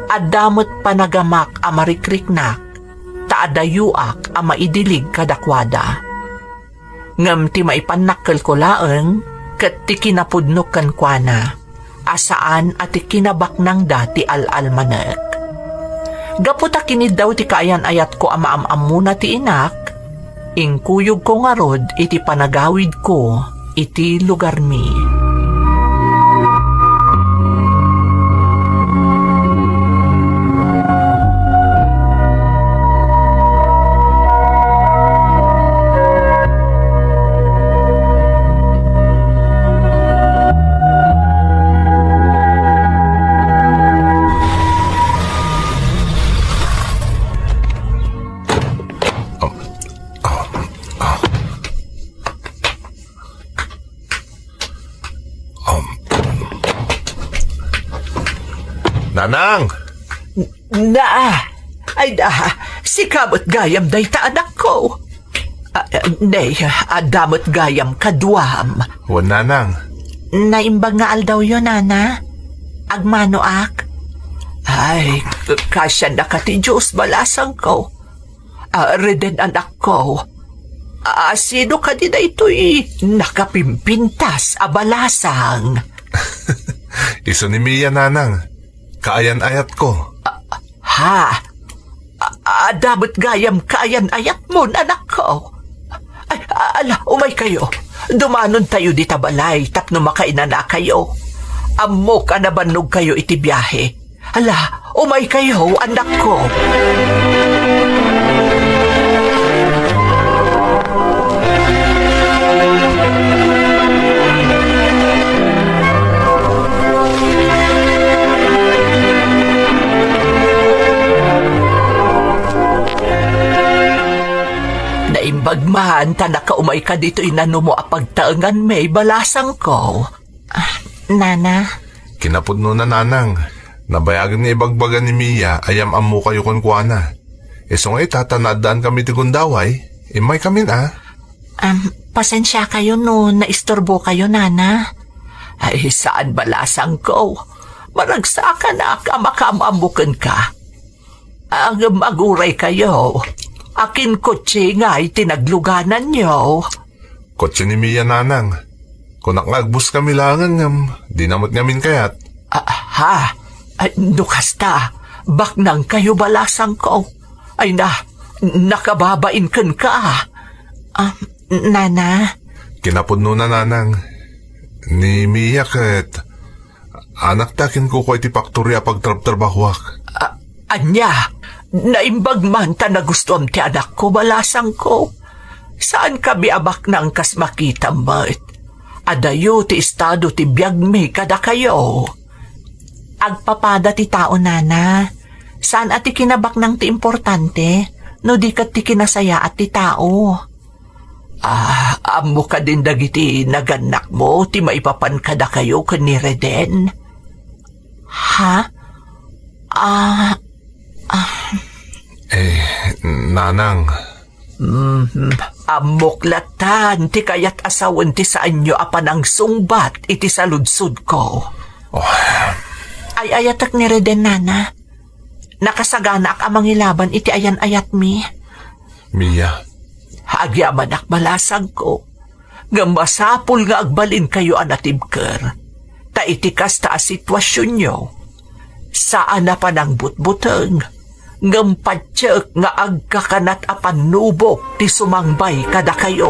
adda met panagamak a marikriknak ta adayoak a maidilig kadakuada. Ngem ti maipannakkelko laeng ket ti kinapudnok kenkuana a saan a ti kinabaknangda ti al-almanek. Gapu ta kiniddaw ti kaayan-ayatko a maam-ammona ti inak, inkuyogko ngarud iti panagawidko iti lugarmi. Um, Nanang! Na, ay da, sika met gayam dayta, anakko. Ah, ne, adda met gayam kaduam. Wen, Nanang. Naimbag nga aldawyo, Nana. Agmanoak. Ay, kasiannaka ti Dios, balasangko. Ah, Reden, anakko. Ah, sino kadi daytoy nakapimpintas a balasang? Isu ni Mia, Nanang. Kaayan-ayatko. Ah, ha? Ah, adda met gayam kaayan-ayatmon, anakko. Ay, ah, ala, umaykayo. Dumanontayo dita balay tapno makainanakayo. Ammok a nabannogkayo iti biahe. Ala, umaykayo, anakko. Naimbag man ta nakaumayka ditoy nanumo a pagtaenganmi, balasangko. Ah, Nana. Kinapudnona, Nanang. Nabayagen nga ibagbaga ni Mia a yam-ammokayo kenkuana. Isu nga ita, ta naaddaankamin iti gundaway, immaykamin a. Am, pasensiakayo no naisturbokayo, Nana. Ay, saan, balasangko. Maragsakanak a makaam-ammo kenka. Ngem aguraykayo. Akin kotse nga iti naglugananyo. Kotse ni Mia, Nanang. Kunak nga agbuskami laengen ngem dina met ngamin kayat. Ah, ha? Ay, no kasta, baknangkayo, balasangko. Ay na, nakababain kenka. Ah, Nana? Kinapudnona, Nanang. Ni Mia ket anak ta kinkukua iti faktori a pagtrabtrabahoak. A-, ania? Naimbag man ta nagustuam ti anakko, balasangko. Saankami a baknang kas makitam met. Adayo ti estado ti biagmi kadakayo. Agpapada ti tao, Nana. Saan a ti kinabaknang ti importante, no di ket ti kinasayaat ti tao. Ah, ammo kadin dagiti nagannakmo ti maipapan kadakayo ken ni Reden? Ha? Ah, ah. Eh, Nanang. Mhm, ammok latan ti kayat a sawen ti saanyo a panangsungbat iti saludsodko. Oh. Ay-ayatek ni Reden, Nana. Nakasaganaak a mangilaban iti ayan-ayatmi. Mia. Agyamanak, balasangko. Ngem masapul nga agbalinkayo a natibker. Ta ta iti kasta a situasionyo, saan a panangbutbuteng, ngem patiek nga agkakanat a pannubok ti sumangbay kadakayo.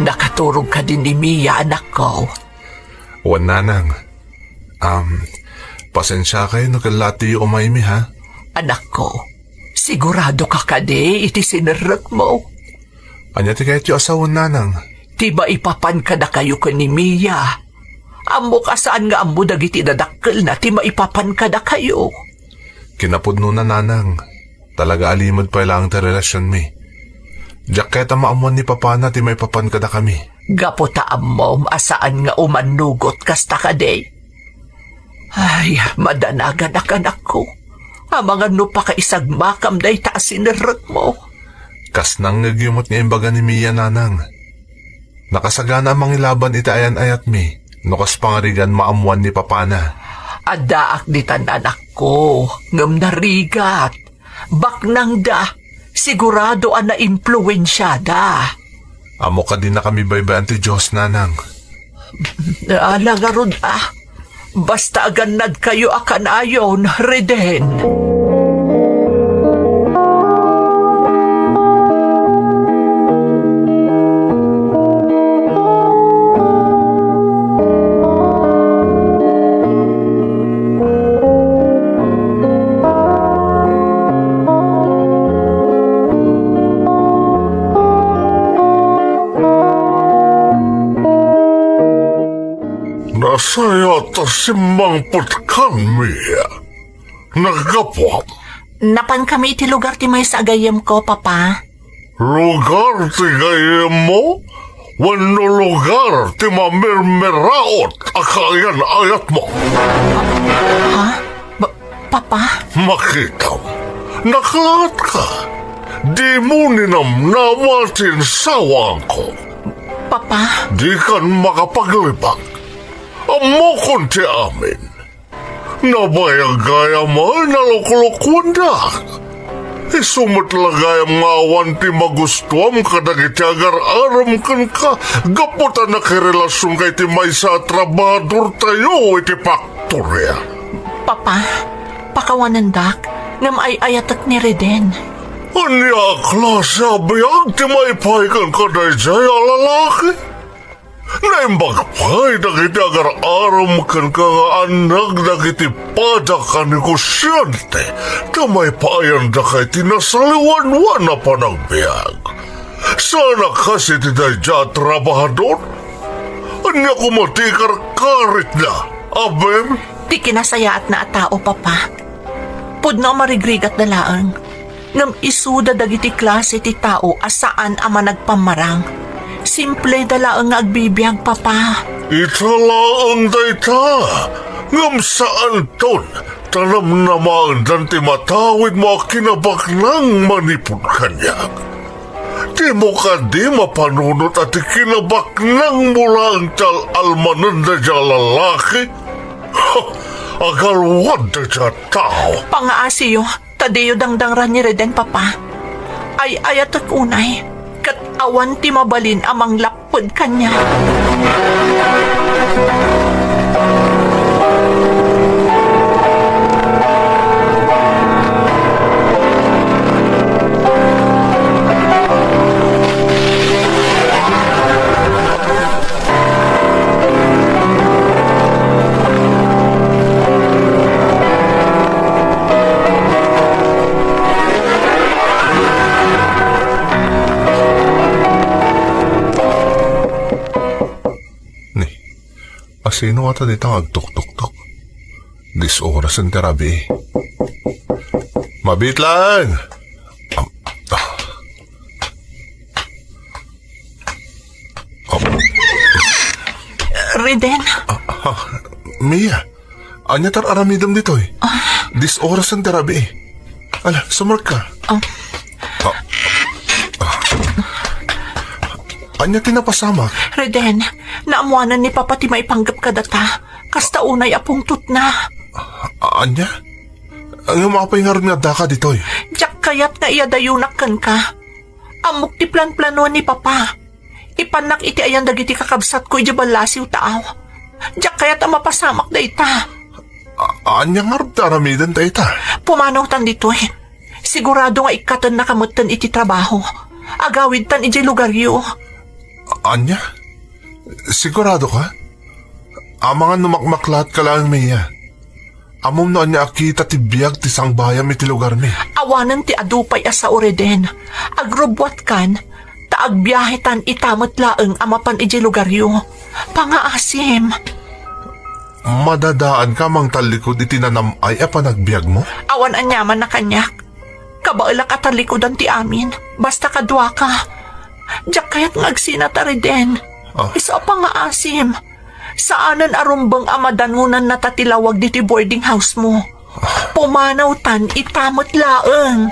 Nakaturog kadi ni Mia, anakko? Wen, nanang. Um, pasensiakay no kella tiyo umaymi, ha? Anakko, sigurado ka kadi iti sinerrekmo? Ania ti kayatyo a sawen, nanang? Ti maipapan kadakayo ken ni Mia. Ammok a saan nga ammo dagiti dadakkelna ti maipapan kadakayo. Kinapudnona, nanang. Talaga a limed pay laeng ti relasionmi. Diak kayat a maammuan ni papana ti maipapan kadakami. Gapu ta ammom a saan nga umannugot kasta kadi. Ay, madanaganak, anakko. Amangan no pakaisagmakam dayta a sinerrekmo. Kas nangngegyo met nga imbaga ni Mia, nanang. Nakasagana a mangilaban iti ayan-ayatmi no kas pangarigan maammuan ni papana. Addaak ditan, anakko, ngem narigat. Baknangda, sigurado a naimpluensiada. Ammo kadi a kami baybay-an ti Dios, nanang. Ala ngarud a. Basta agannadkayo a kanayon, Reden. Nasayaat a simmangpetkan, Mia. Naggapuam. Napankami iti lugar ti maysa a gayyemko, Papa. Lugar ti gayyemmo wenno lugar ti mamirmiraot a kaayan-ayatmo? Ha? Ba-, Papa? Makitam, naklaatka. Dimo ninamnama ti insawaanko. Papa? Dikan makapaglibak. Ammokon ti amin. Nabayag gayam a naluklukwendak. Isu met la gayam nga awan ti magustuam kadagiti agar-arem kenka gapu ta nakirelasionka iti maysa a trabahadortayo iti faktoria. Papa, pakawanendak, ngem ay-ayatek ni Reden. Ania a klase a biag ti maipaay kenka daydiay a lalaki? Naimbag pay dagiti agar-arem kenka nga annak dagiti padak a negosiante ta maipaayandaka iti nasaliwanwan a panagbiag. Saan a kas iti daydiay a trabahador? Ania koma ti ikarkaritna, abem? Ti kinasayaatna a tao, Papa. Pudno a marigrigatda laeng. Ngem isuda dagiti klase ti tao a saan a managpammarang. Simpleda laeng nga agbibiag, Papa. Ita laeng dayta, ngem saanton ta namnamaendan ti matawidmo a kinabaknang manipud kaniak. Dimo kadi mapanunot a ti kinabaknangmo laeng ti al-almanen daydiay a lalaki? Ha! Agalwad daydiay a tao! Pangaasiyo, ta diyo dangdangran ni Reden, Papa. Ay-ayatek unay, ket awan ti mabalin a manglapped kaniak. Ni, asino ngata dita nga agtuktoktok? Dies orasen ti rabii. Mabiit laeng! Am-, ah. Am-, Reden? Ah, ah, Mia, ania ti ar-aramidem ditoy? Ah. Dies orasen ti rabii. Ala, sumrek ka. Ah. Ah. Ah. Ania ti napasamak? Reden, naammoanen ni Papa ti maipanggep kadata. Kasta unay a pungtotna. A-, ania? Ngem apay ngarud nga addaka ditoy? Diak kayat nga iyadayonak kenka. Ammok ti planplanoan ni Papa. Ipannak iti ayan dagiti kakabsatko idiay ballasiw ta aw. Diak kayat a mapasamak dayta. A-, ania ngarud ti aramiden dayta? Pumanawtan ditoy. Sigurado nga ikkatennaka metten iti trabaho. Agawidtan idiay lugaryo. A-, ania? Sigurado ka? Amangan no makmaklaatka laeng, Mia. Ammom no ania a kita ti biag ti sangbayam iti lugarmi. Awanen ti adu pay a sao, Reden. Agrubbuatkan, ta agbiahetan ita met laeng a mapan idiay lugaryo. Pangaasim. Madadaanka a mangtallikud iti nanam-ay a panagbiagmo? Awan aniaman a kaniak. Kabaelak a tallikudan ti amin. Basta kaduaka. Diak kayat nga agsinata, Reden. Ah. Isu a pangaasim. Saanen a rumbeng a madanonannata ti lawag ditoy boarding house mo. Pumanawtan ita met laeng.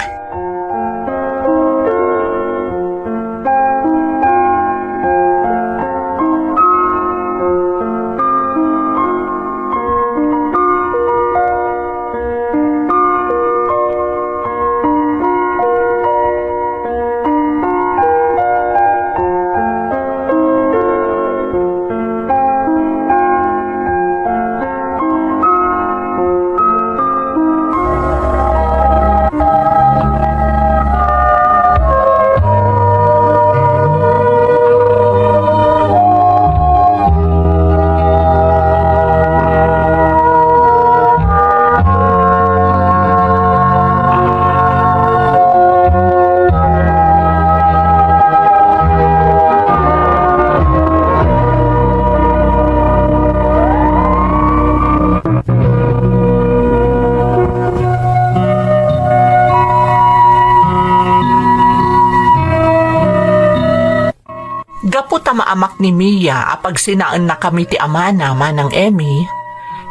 Gapu ta maamak ni Mia a pagsinaennakami ti amana, Manang Emmy,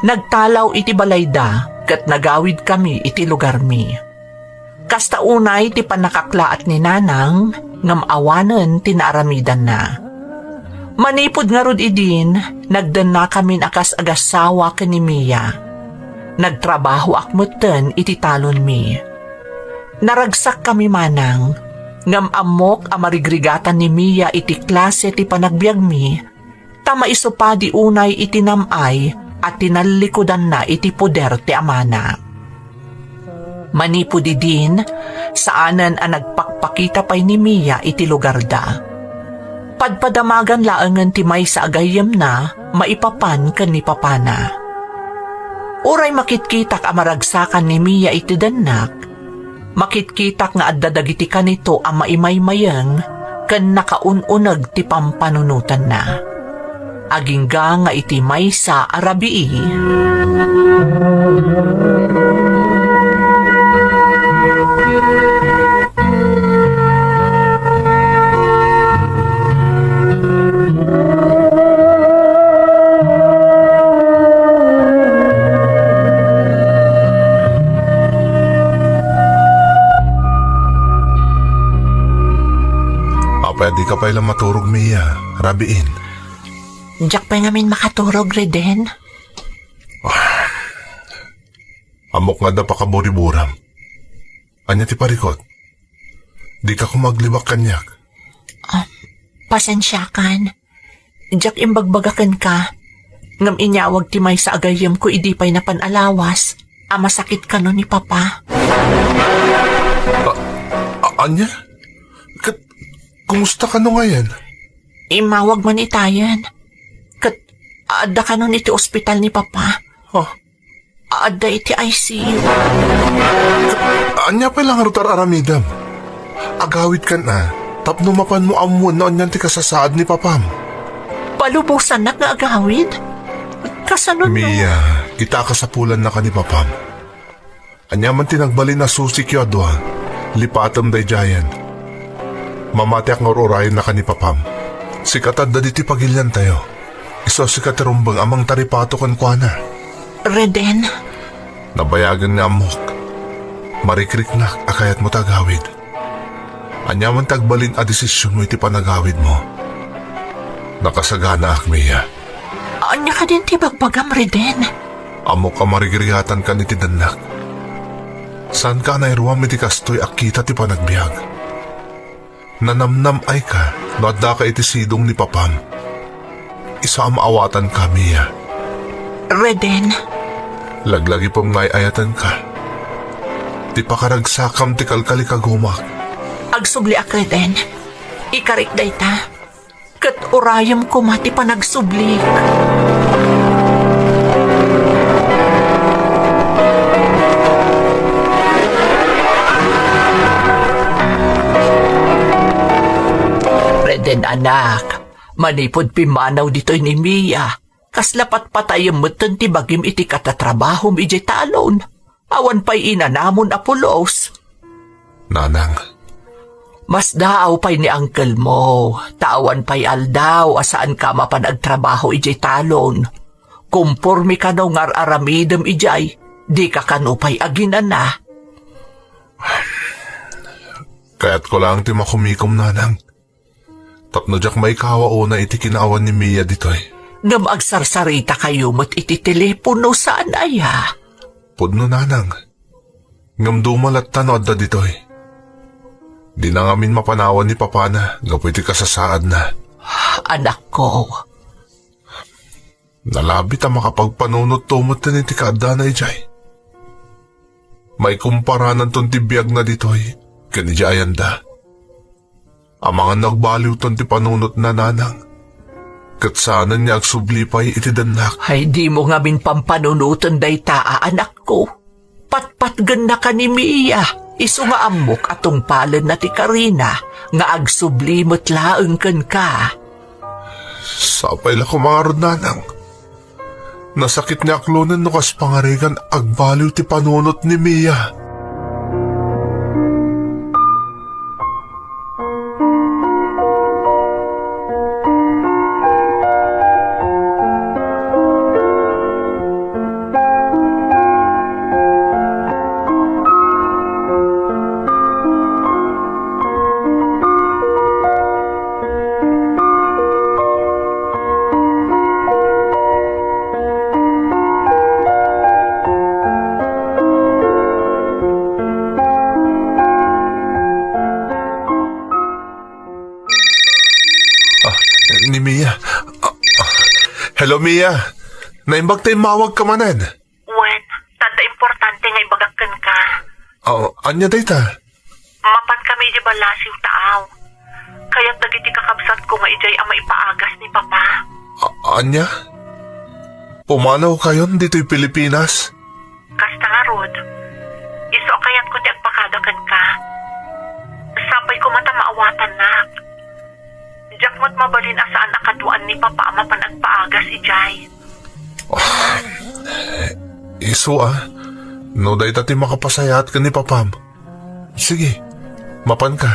nagtalaw iti balayda ket nagawidkami iti lugarmi. Kasta unay ti pannakaklaat ni Nanang, ngem awanen ti naaramidanna. Manipud ngarud idin, nagdennakamin a kas agassawa ken ni Mia. Nagtrabahoak metten iti talonmi. Naragsakkami, Manang, ngem ammok a marigrigatan ni Mia iti klase ti panagbiagmi, ta maisupadi unay iti nam-ay a tinallikudanna iti poder ti amana. Manipud idin, saanen a nagpakpakita pay ni Mia iti lugarda. Padpadamagan laengen ti maysa a gayyemna maipapan ken ni papana. Uray makitkitak a maragsakan ni Mia iti dennak, makitkitak nga adda dagiti kanito a maimaymayeng ken nakaun-uneg ti pampanunotanna. Agingga nga iti maysa a rabii. Apay a dika pay la maturog, Mia? Rabiin. Diak pay ngamin makaturog, Reden. Ammok nga adda pakaburiburam. Ania ti parikut? Dika koma aglibak kaniak. Ah, pasensiakan. Diak imbagbaga kenka, ngem inyawag ti maysa a gayyemko idi pay napan a lawas a masakit kano ni Papa. A-, a-, ania? Ket kumusta kano ngayen? Immawag man itayen. Ket adda kanon iti ospital ni Papa. Ah, Adda iti I C U. Ania pay la ngarud ti ar-aramidem? Agawidkan a, tapno mapanmo ammoen no anian ti kasasaad ni papam. Palubosannak nga agawid? Kasano no? Mia, ita a kasapulannaka ni papam. Ania man ti nagbalin a susik yo a dua, lipatem daydiayen. Mamatiak nga ur-urayennaka ni papam. Sika ti adda ditoy pagiliantayo. Isu a sika ti rumbeng a mangtaripato kenkuana. Reden. Nabayagen nga ammok. Marikriknak a kayatmo ta agawid. Ania man ti agbalin a desisionmo iti panagawidmo, nakasaganaak, Mia. Ania kadin ti bagbagam, Reden? Ammok a marigrigatankan iti dannak. Saanka a nairuam iti kastoy a kita ti panagbiag. Nanamnam-ayka no addaka iti sidong ni papam. Isu a maawatanka, Mia. Reden. Laglagipem nga ay-ayatenka. Ti pakaragsakam ti kalkalikagumak. Agsubliak, Reden. Ikarik dayta. Ket urayem koma ti panagsublik. Reden, anak, manipud pimmanaw ditoy ni Mia, kasla patpatayem metten ti bagim iti katatrabahom idiay talon. Awan pay inanamon a pulos. Nanang. Masdaaw pay ni angkelmo, ta awan pay aldaw a saanka mapan agtrabaho idiay talon. Komporme kano nga ar-aramidem idiay, dika kano pay aginana. Kayatko laeng ti makumikom, Nanang. Tapno diak maikawa unay iti kinaawan ni Mia ditoy. Ngem agsarsarita kayo met iti telepono, saan aya? Pudno, Nanang. Ngem duma latta no adda ditoy. Dina ngamin mapanawan ni papana gapu iti kasasaadna. Anakko. Nalabit a makapagpanunotto metten iti kaaddana idiay. Maikumparananton ti biagna ditoy ken idiay ayanda. Amangan no agbaliwton ti panunotna, Nanang, ket saanen nga agsubli pay iti dannak. Ay, dimo ngamin pampanunoten dayta a anakko. Patpatgennaka ni Mia, isu nga ammok a tungpalenna ti karina nga agsubli met laeng kenka. Sapay la koma ngarud, Nanang. Nasakit ni aklonen no kas pangarigan agbaliw ti panunot ni Mia. Ah, ni Mia. Ah, ah. Hello, Mia. Naimbag ta immawagka manen. Wen, ta adda importante nga ibagak kenka. Oh, ania dayta? Mapan kami idiay ballasiw ta aw. Kayat dagiti kakabsatko nga idiay a maipaagas ni Papa. A-, ania? Pumanaw kayon ditoy Pilipinas? Kasta ngarud, isu a kayatko ti agpakada kenka. Sapay koma ta maawatannak. Diak met mabalin a saan a kaduaan ni Papa a mapan agpaagas idiay. Ah, isu a, no dayta ti makapasayaat ken ni Papam. Sige, mapanka.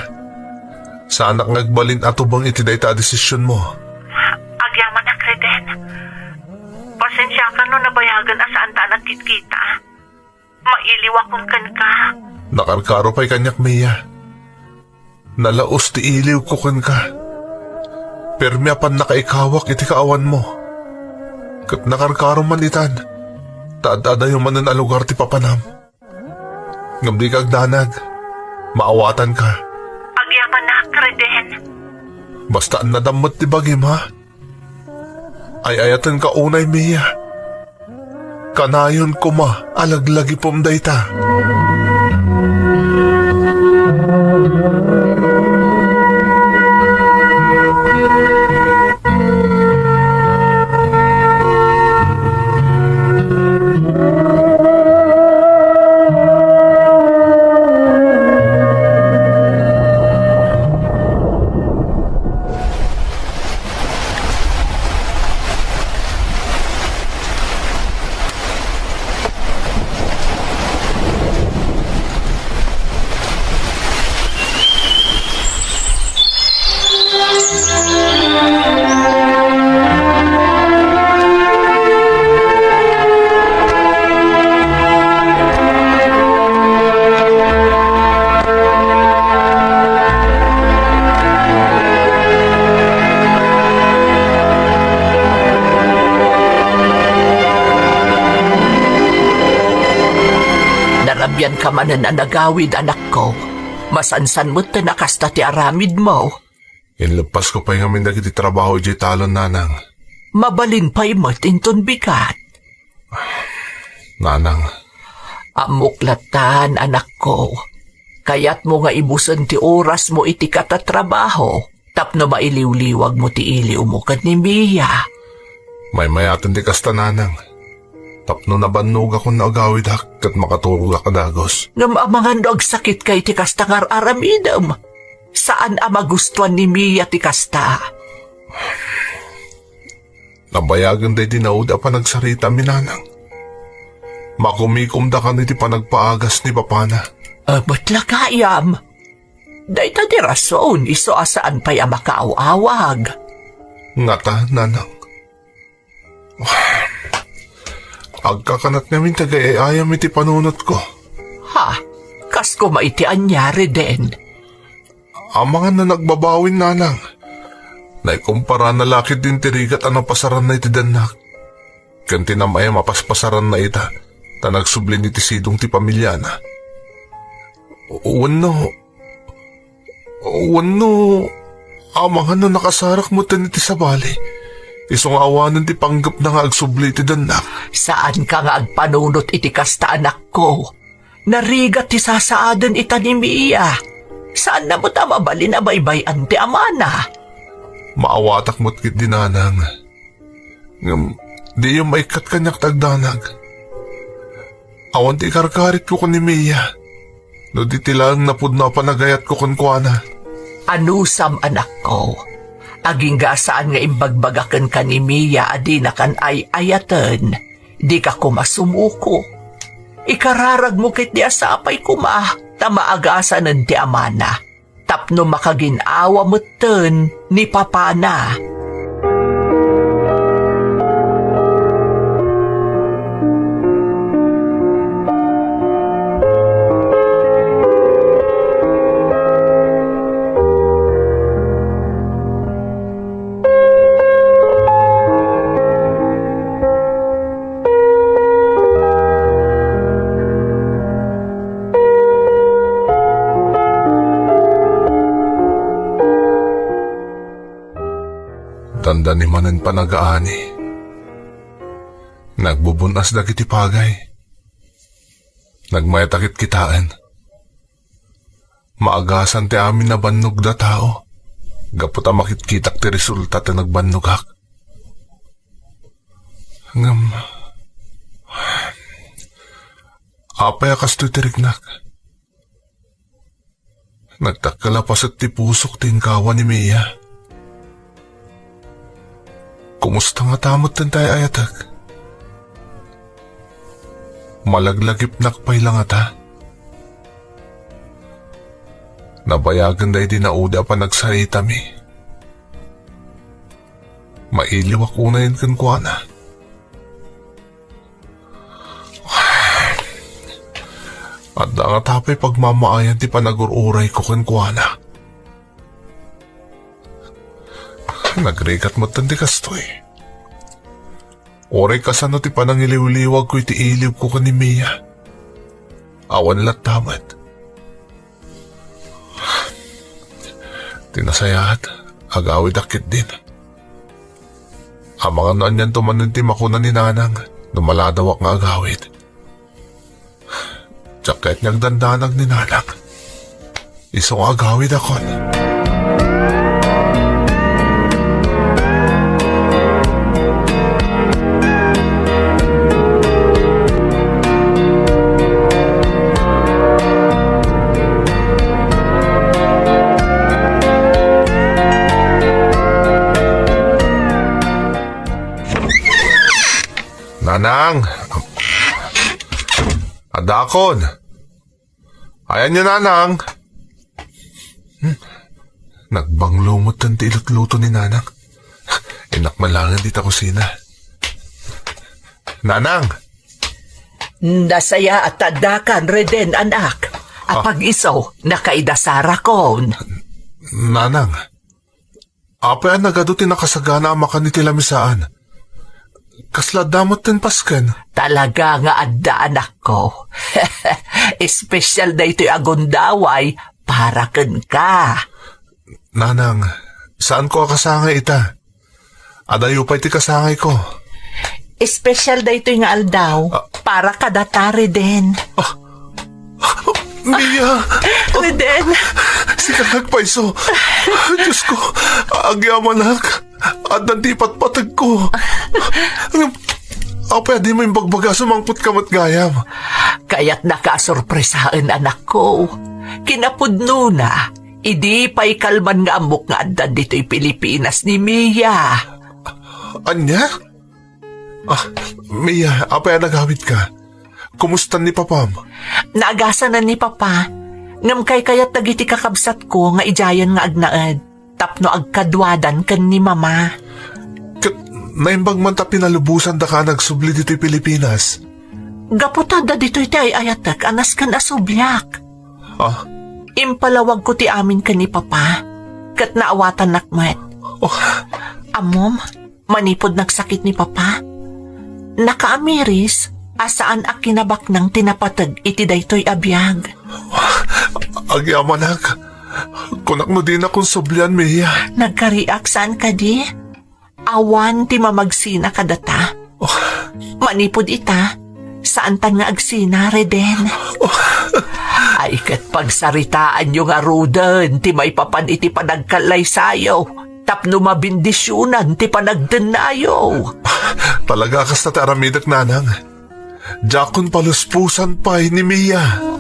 Saanak nga agbalin a tubeng iti dayta a desisionmo. Agyamanak, Reden. Pasensiakan no nabayagen a saanta a nagkitkita. Mailiwakon kenka. Nakarkaro pay kaniak, Mia. Nalaus ti iliwko kenka. Permi a pannakaikawak iti kaawanmo. Ket nakarkaro man itan, ta ad-adayo manen a lugar ti papanam. Ngem dika agdanag. Maawatanka. Agyamanak, Reden. Basta annadam met ti bagim, ha? Ay-ayatenka unay, Mia. Kanayon koma a laglagipem dayta. Bianka manen a nagawid, anakko. Masansan metten a kasta ti aramidmo. Inleppasko pay ngamin dagiti trabaho idiay talon, nanang. Mabalin pay met inton bigat. Nanang. Ammok lattan, anakko. Kayatmo nga ibusen ti orasmo iti katatrabaho tapno mailiwliwagmo ti iliwmo ken ni Mia. Maymayaten ti kasta, nanang. Tapno nabannogakon no agawidak ket makaturogak a dagus. Ngem amangan no agsakitka iti kasta nga ar-aramidem. Saan a magustuan ni Mia ti kasta. Nabayagen daydi naudi a panagsaritaam, nanang. Makumikomda kan iti panagpaagas ni papana. Abat la gayam. Dayta ti rason, isu a saan pay a makaaw-awag. Ngata, nanang. Agkakanat ngamin ti agay-ayam iti panunotko. Ha? Kas koma iti ania, Reden? Amangan no nagbabawin, nanang. Naikumparana la ketdin ti rigat a napasaranna iti dennak. Ken ti nam-ay a mapaspasaranna ita, ta nagsublin iti sidong ti pamiliana. Wenno, wenno, amangan no nakasarak metten iti sabali. Isu nga awanen ti panggepna nga agsubli iti dennak. Saanka nga agpanunot iti kasta, anakko. Narigat ti sasaaden ita ni Mia. Saanna met a mabalin a baybay-an ti amana. Maawatak met ketdi, nanang. Ngem, diyo maikkat kaniak ta agdanag. Awan ti ikarkarikko ken ni Mia. No di ti laeng napudno a panagayatko kenkuana. Anusam, anakko. Agingga a saan nga imbagbaga kenka ni Mia a dinakan ay-ayaten. Dika koma sumuko. Ikararagmo ketdi a sapay koma ta maagasanen ti amana, tapno makagin-awa metten ni papana. Dandani manen panagaani. Nagbubun-as dagiti pagay. Nagmayat a kitkitaen. Maagasan ti amin a bannogda tao, gapu ta makitkitak ti resulta ti nagbannogak. Ngem, apay a kastoy ti riknak? Nagdakkel a paset ti pusok ti inkawa ni Mia. Kumusta ngata met ti ay-ayatek? Malaglagipnak pay la ngata? Nabayagen daydi naudi a panagsaritami. Mailiwak unayen kenkuana. Adda ngata pay pagmamaayan ti panagur-urayko kenkuana. Nagrigat metten ti kastoy. Uray kasano ti panangiliwliwagko iti iliwko ken ni Mia. Awan latta met. Ti nasayaat, agawidak ketdin. Amangan no anianto manen ti makuna ni Nanang no maladawak nga agawid. Diak kayat nga agdandanag ni Nanang. Isu nga agawidakon. Nanang! Adakon! Ayanyo, Nanang! Hmm. Nagbanglo metten ti ilutluto ni Nanang. Innak man laeng dita kusina. Nanang! Nasayaat ta addakan, Reden, anak. Ah. Apag-isu, nakaidasarakon. Nanang, apay a nagadu ti nakasagana a makan iti lamisaan? Kasla adda met ti pasken? Talaga nga adda, anakko. Espesyal daytoy a gundaway para kenka. Nanang, saanko a kasangay ita? Adayo pay ti kasangayko. Espesyal daytoy nga aldaw para kadata, Reden. Mia! Reden! Sika nagpayso! Diyos ko, agyamanak! Addan ti ipatpategko! Ngem, apay a dimo imbagbaga, sumangpet ka met gayam? Kayatnaka a sorpresaen, anakko. Kinapudnona, idi pay kalman nga ammok nga addan ditoy Pilipinas ni Mia. Ania? Ah, Mia, apay a nagawidka? Kumusta ni papam? Naagasanan ni papa. Ngem kaykayat dagiti kakabsatko nga idiayen nga agnaed tapno agkaduadan ken ni mama. Ket naimbag man ta pinalubosan daka a nagsubli ditoy Pilipinas? Gapu ta adda ditoy ti ay-ayatek a nasken a subliak. Ah? Impalawagko ti amin ken ni papa, ket naawatannak met. Oh. Ammom, manipud nagsakit ni papa, nakaamiris a saan a kinabaknang ti napateg iti daytoy a biag. Agyamanak, kunak no dinakon sublian, Mia. Nagkariak, saan kadi? Awan ti mamagsina kadata. Oh. Manipud ita, saantan nga agsina, Reden. Oh. Ay, ket pagsaritaanyo ngaruden ti maipapan iti panagkallaysayo tapno mabendisionan ti panagdennayo. Talaga a kasta ti aramidek, nanang. Diakon palusposan pay ni Mia.